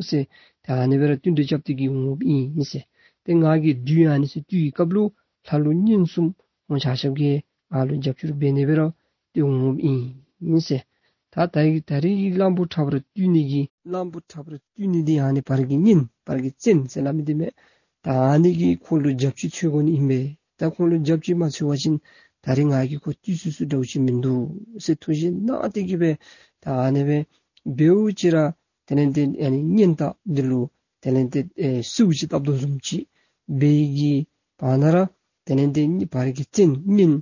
ཟེར་ཏེ་ཨ་ནི་སྦེ་ར་བསྟུན་གྲོས་རྐྱབ་སྟེ་གིས་འོངམ་ཨིན་ཟེར། ཏེ་ང་གིས་བདུད་ཨ་ནི་ཚུ་བཏུལ་བའི་སྐབས་ལུ་ལྷ་ཀླུ་གཉན་གསུམ་ཁོང་ཆ་ཁྱབ་ཀྱིས་ང་ལུ་རྒྱབ་སྐྱོར་འབད་ནི་སྦེ་ར་ཏེ་འོངམ་ཨིན་ཟེར། ད་ད་རིས་ད་རིས་གླང་པོ་ཁྲ་བོ་ར་བཏུལ་ནི་གི་གླང་པོ་ཁྲ་བོ་ར་བཏུལ་ནི་འདི་ཨ་ནི་བར་གྱི་གཉན་བར་གྱི་བཙན་ཟེར་སླབ་མི་འདི་མས། ད་ཨ་ནི་གིས་ཁོ་ལུ་རྒྱབ་སྐྱོར་འཚོལ་དགོ་ནི་ཨིན་པས། ད་ཁོ་ལུ་རྒྱབ་སྐྱོར་མ་འཚོལ་བ་ཅིན་ད་རིས་ང་གིས་ཁོ་བཏུལ་ཚུགས་ཚུགས་འདྲཝ་ཅིག་མིན་འདུག་ཟེར་ཐུགས་བཞེད་གནང་སྟེ་གིས་སྦེ་ད་ཨ་ནི་སྦེ་འབདཝ་ཅིག་ར་དེ་ལས་ཏེ་ཨ་ནི་གཉན་སྟག་འདི་ལུ་དེ་ལས་ཏེ་ཨེ་གསོལཝ་ཅིག་བཏབ་དོ་བཟུམ་ཅིག་འབད་ནི་གི་བར་ན་ར་དེ་ལས་ཏེ་བར་གྱི་བཙན་གཉན་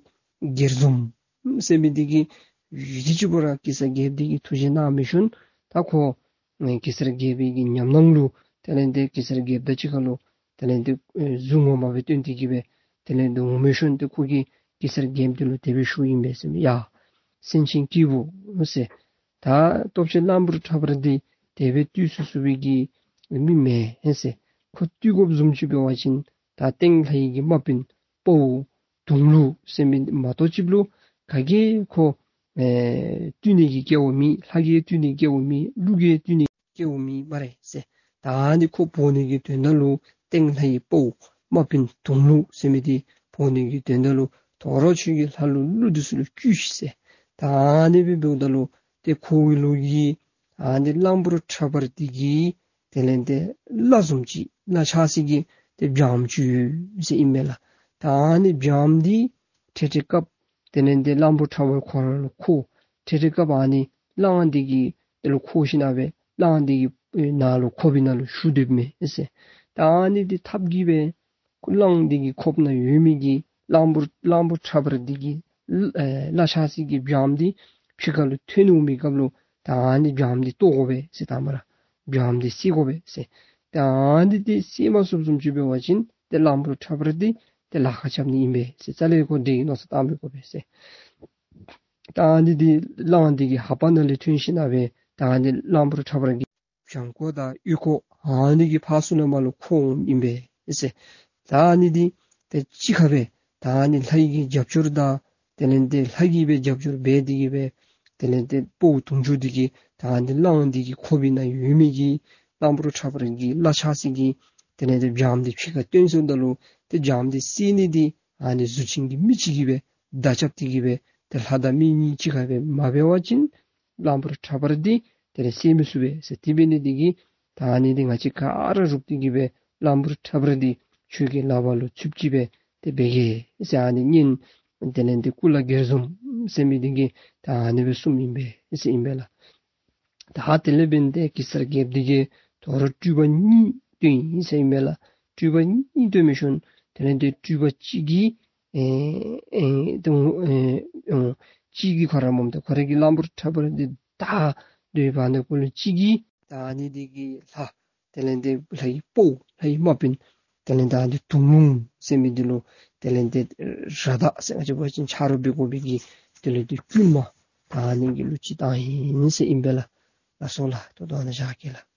སྒེར་འཛོམས་ཟེར་མི་འདི་གིས་ཡུད་ཙམ་ཅིག་པོ་ར་གེ་སར་རྒྱལཔོ་འདི་གིས་ཐུགས་བཞེད་གནང་མི་ཤུལ་ད་ཁོ་ཨེ་གེ་སར་རྒྱལ་པོའི་གི་ཉམས་སྣང་ལུ་དེ་ལས་ཏེ་གེ་སར་རྒྱལཔོ་དང་གཅིག་ཁར་ལུ་དེ་ལས་ཏེ་ཨེ་གཟུགས་ངོ་མ་སྦེ་སྟོན་ཏེ་གིས་སྦེ་དེ་ལས་ཏེ་འོང་མི་ཤུལ་ཏེ་ཁོ་གིས་ གེ་སར་རྒྱལཔོ་འདི་ལུ་དེ་སྦེ་ཞུཝ་ཨིན་པས་ཟེར་མས། ཡ་སེང་ཆེན་སྐྱེས་བུ་ཟེར། ད་སྟོབས་ཆེན་གླང་པོ་ཁྲ་འབར་འདི་དེ་སྦེ་བཏུལ་ཚུགས་ཚུགས་པའི་གི་མི་མེན་ཟེར། ཁོ་བཏུལ་དགོཔ་བཟུམ་ཅིག་འབད་བ་ཅིན་ད་སྟེང་ལྷ་ཡི་གི་དམག་དཔོན་དཔའ་བོ་དུང་ལུ་ཟེར་མི་མ་གཏོགས་ཅིག་ལུ་ག་གིས་ཁོ་ཨེ་བཏུལ་ནི་གི་སྐལ་བ་མེད། ལྷ་གིས་བཏུལ་ནི་གི་སྐལ་བ་མེད། ཀླུ་གིས་བཏུལ་ནི་སྐལ་བ་མེད་སྨ་རེ་ཟེར། ད་ཨ་ནི་ཁོ་འབོ་ནི་གི་དོན་དག་ལུ་སྟེང་ལྷ་ཡི་དཔའ་བོ་དམག་དཔོན་དུང་ལུ་ཟེར་མི་འདི་འབོ་ནི་གི་དོན་དག་ལུ་དོ་རུང་ཁྱོད་ཀྱིས་ལྷ་ཀླུ་ཀླུ་འདི་ཚུ་ལུ་བསྐུལ་ཤིག་ཟེར། ད་ཨ་ནི་སྦེ་འབདཝ་ད་ལུ་ཏེ་ཁོ་གི་ལུག་གིས་ཨ་ནི་གླང་པོ་ཁྲ་འབར་འདི་གི་དེ་ལས་ཏེ་བླ་བཟུམ་ཅིག་བླ་ཆགས་སི་གི་ཏེ་བྱམས་ཅིག་ཡོད་ཟེར་ཨིན་མས་ལགས། ད་ཨ་ནི་བྱམས་འདི་ཁྲེ་ཁྲེ་སྐབས་དེ་ལས་ཏེ་གླང་པོ་ཁྲ་འབར་ཁོ་ར་ལུ་ཁོ་ཁྲེ་ཁྲེ་སྐབས་ཨ་ནི་གླང་འདི་གི་དེ་ལུ་འཁོར་ཞིན་ན་སྦེ་གླང་འདི་གི་ནང་ལུ་ཁོགཔ་ནང་ལུ་ཞུ་སྡོདཔ་མས་ཟེར། ད་ཨ་ནི་འདི་ཐབས་ཀྱིས་སྦེ་གླང་འདི་གི་ཁོགཔ་ནང་ཡོད་མི་གི་གླང་པོ་གླང་པོ་ཁྲ་འབར་འདི་གི་ཨེ་བླ་ཆགས་སི་གི་བྱམས་འདི་ཕྱི་ཁ་ལུ་ཐོན་འོང་མི་སྐབས་ལུ་ད་ཨ་ནི་བྱམས་འདི་བཏོག་དགོ་པས་ཟེར། ད་མ་ར་བྱམས་འདི་བསད་དགོ་པས་ཟེར། ད་ཨ་ནི་འདི་བསད་མ་ཚུགསཔ་བཟུམ་ཅིག་འབད་བ་ཅིན་ཏེ་གླང་པོ་ཁྲ་འབར་འདི་ཏེ་ལཱ་ཁག་རྐྱབ་ནི་ཨིན་པས་ཟེར། རྩ་ལས་ཁོ་འདི་གི་མནོ་བསམ་བཏང་མི་དགོ་པས་ཟེར། ད་ཨ་ནི་འདི་གླང་འདི་གི་ལྷ་པ་ནང་ལས་ཐོན་ཞིན་ན་སྦེ་ད་ཨ་ནི་གླང་པོ་ཁྲ་འབར་གྱི་བྱང་ཁོག་དང་གཡོན་ཁོག་ཨ་ནི་གི་ཕར་ཚུར་ལས་མར་ལུ་འཁོར་འོང་ཨིན་པས་ཟེར། ད་ཨ་ནི་འདི་ཏེ་གཅིག་ཁར་སྦེ་ད་ཨ་ནི་ལྷ་ཡི་གི་རྒྱབ་སྐྱོར་དང་དེ་ལས་ཏེ་ལྷ་གིས་སྦེ་རྒྱབ་སྐྱོར་འབད་དེ་གིས་སྦེ་དེ་ལས་ཏེ་དཔའ་བོ་དུང་ཕྱུར་འདི་གིས་ད་ཨ་ནི་གླང་འདི་གི་ཁོག་པའི་ནང་ཡོད་མི་གི་གླང་པོ་ཁྲ་འབར་གྱི་བླ་ཆགས་སི་གི་དེ་ལས་ཏེ་བྱམས་འདི་ཕྱི་ཁར་བཏོན་སོངམ་ད་ལུ་ཏེ་བྱམས་འདི་བསད་ནི་འདི་ཨ་ནི་གཟུགས་ཅན་གྱི་མི་ཅིག་གིས་སྦེ་མདའ་རྐྱབ་སྟེ་གིས་སྦེ་ཏེ་ལྷ་དང་མི་གཉིས་གཅིག་ཁར་སྦེ་མ་འབད་བ་ཅིན་གླང་པོ་ཁྲ་འབར་འདི་དེ་ལས་བསད་མི་ཚུགས་པས་ཟེར། དེ་འབད་ནི་འདི་གིས་ད་ཨ་ནི་འདི་ང་བཅས་ག་ར་རུབ་སྟེ་གིས་སྦེ་གླང་པོ་ཁྲ་འབར་འདི་ཁྱོད་ཀྱི་ལག་པ་ལུ་ཚུདཔ་ཅིག་སྦེ་ཏེ་འབད་གེ་ཟེར། ཨ་ནི་གཉེན་དེ་ལས་ཏེ་ཀུ་ལ་གེར་འཛོམས་ཟེར་མི་འདི་གིས་ད་ཨ་ནི་སྦེ་གསུངམ་ཨིན་པས་ཟེར་ཨིན་པས་ལགས། ད་དེ་ལས་འབདན་ཏེ་གེ་སར་རྒྱལཔོ་འདི་གིས་དོ་རུང་སྤྲུལ་པ་གཉིས་བཏོན་ཡི་ཟེར་ཨིན་པས་ལགས། སྤྲུལ་པ་གཉིས་བཏོན་མི་ཤུལ་དེ་ལས་ཏེ་སྤྲུལ་པ་གཅིག་གིས་ཨེ་ཨེ་ཏེ་ཨེ་ཨེ་གཅིག་གིས་ཁོ་ར་སྨོ་ཏེ་ཁོ་ར་གིས་གླང་པོ་ཁྲ་འབར་འདི་བདའ་སྡོད་པ་ནི་ཁོ་ལུ་གཅིག་གིས་ད་ཨ་ནི་འདི་གི་ལྷ་དེ་ལས་ཏེ་ལྷ་ཡི་དཔའ་བོ་ལྷ་ཡི་དམག་དཔོན་དེ་ལས་ད་ཨ་ནི་དུང་ལུང་ཟེར་མི་འདི་ལུ་དེ་ལས་ཏེ་ར་བདའ་ཟེར་ང་བཅས་འབད་བ་ཅིན་ཆ་རོགས་འབད་དགོ་པའི་གི་དེ་ལས་ཏེ་སྐུལ་མ་ད་ཨ་ནི་གི་ལུ་ཅིག་བཏང་ཡི་ཟེར་ཨིན་པས་ལགས། ལགས་སོ་ལགས། ད་ལྟོ་ཨ་ནཱ་བཞག་གེ་ལགས།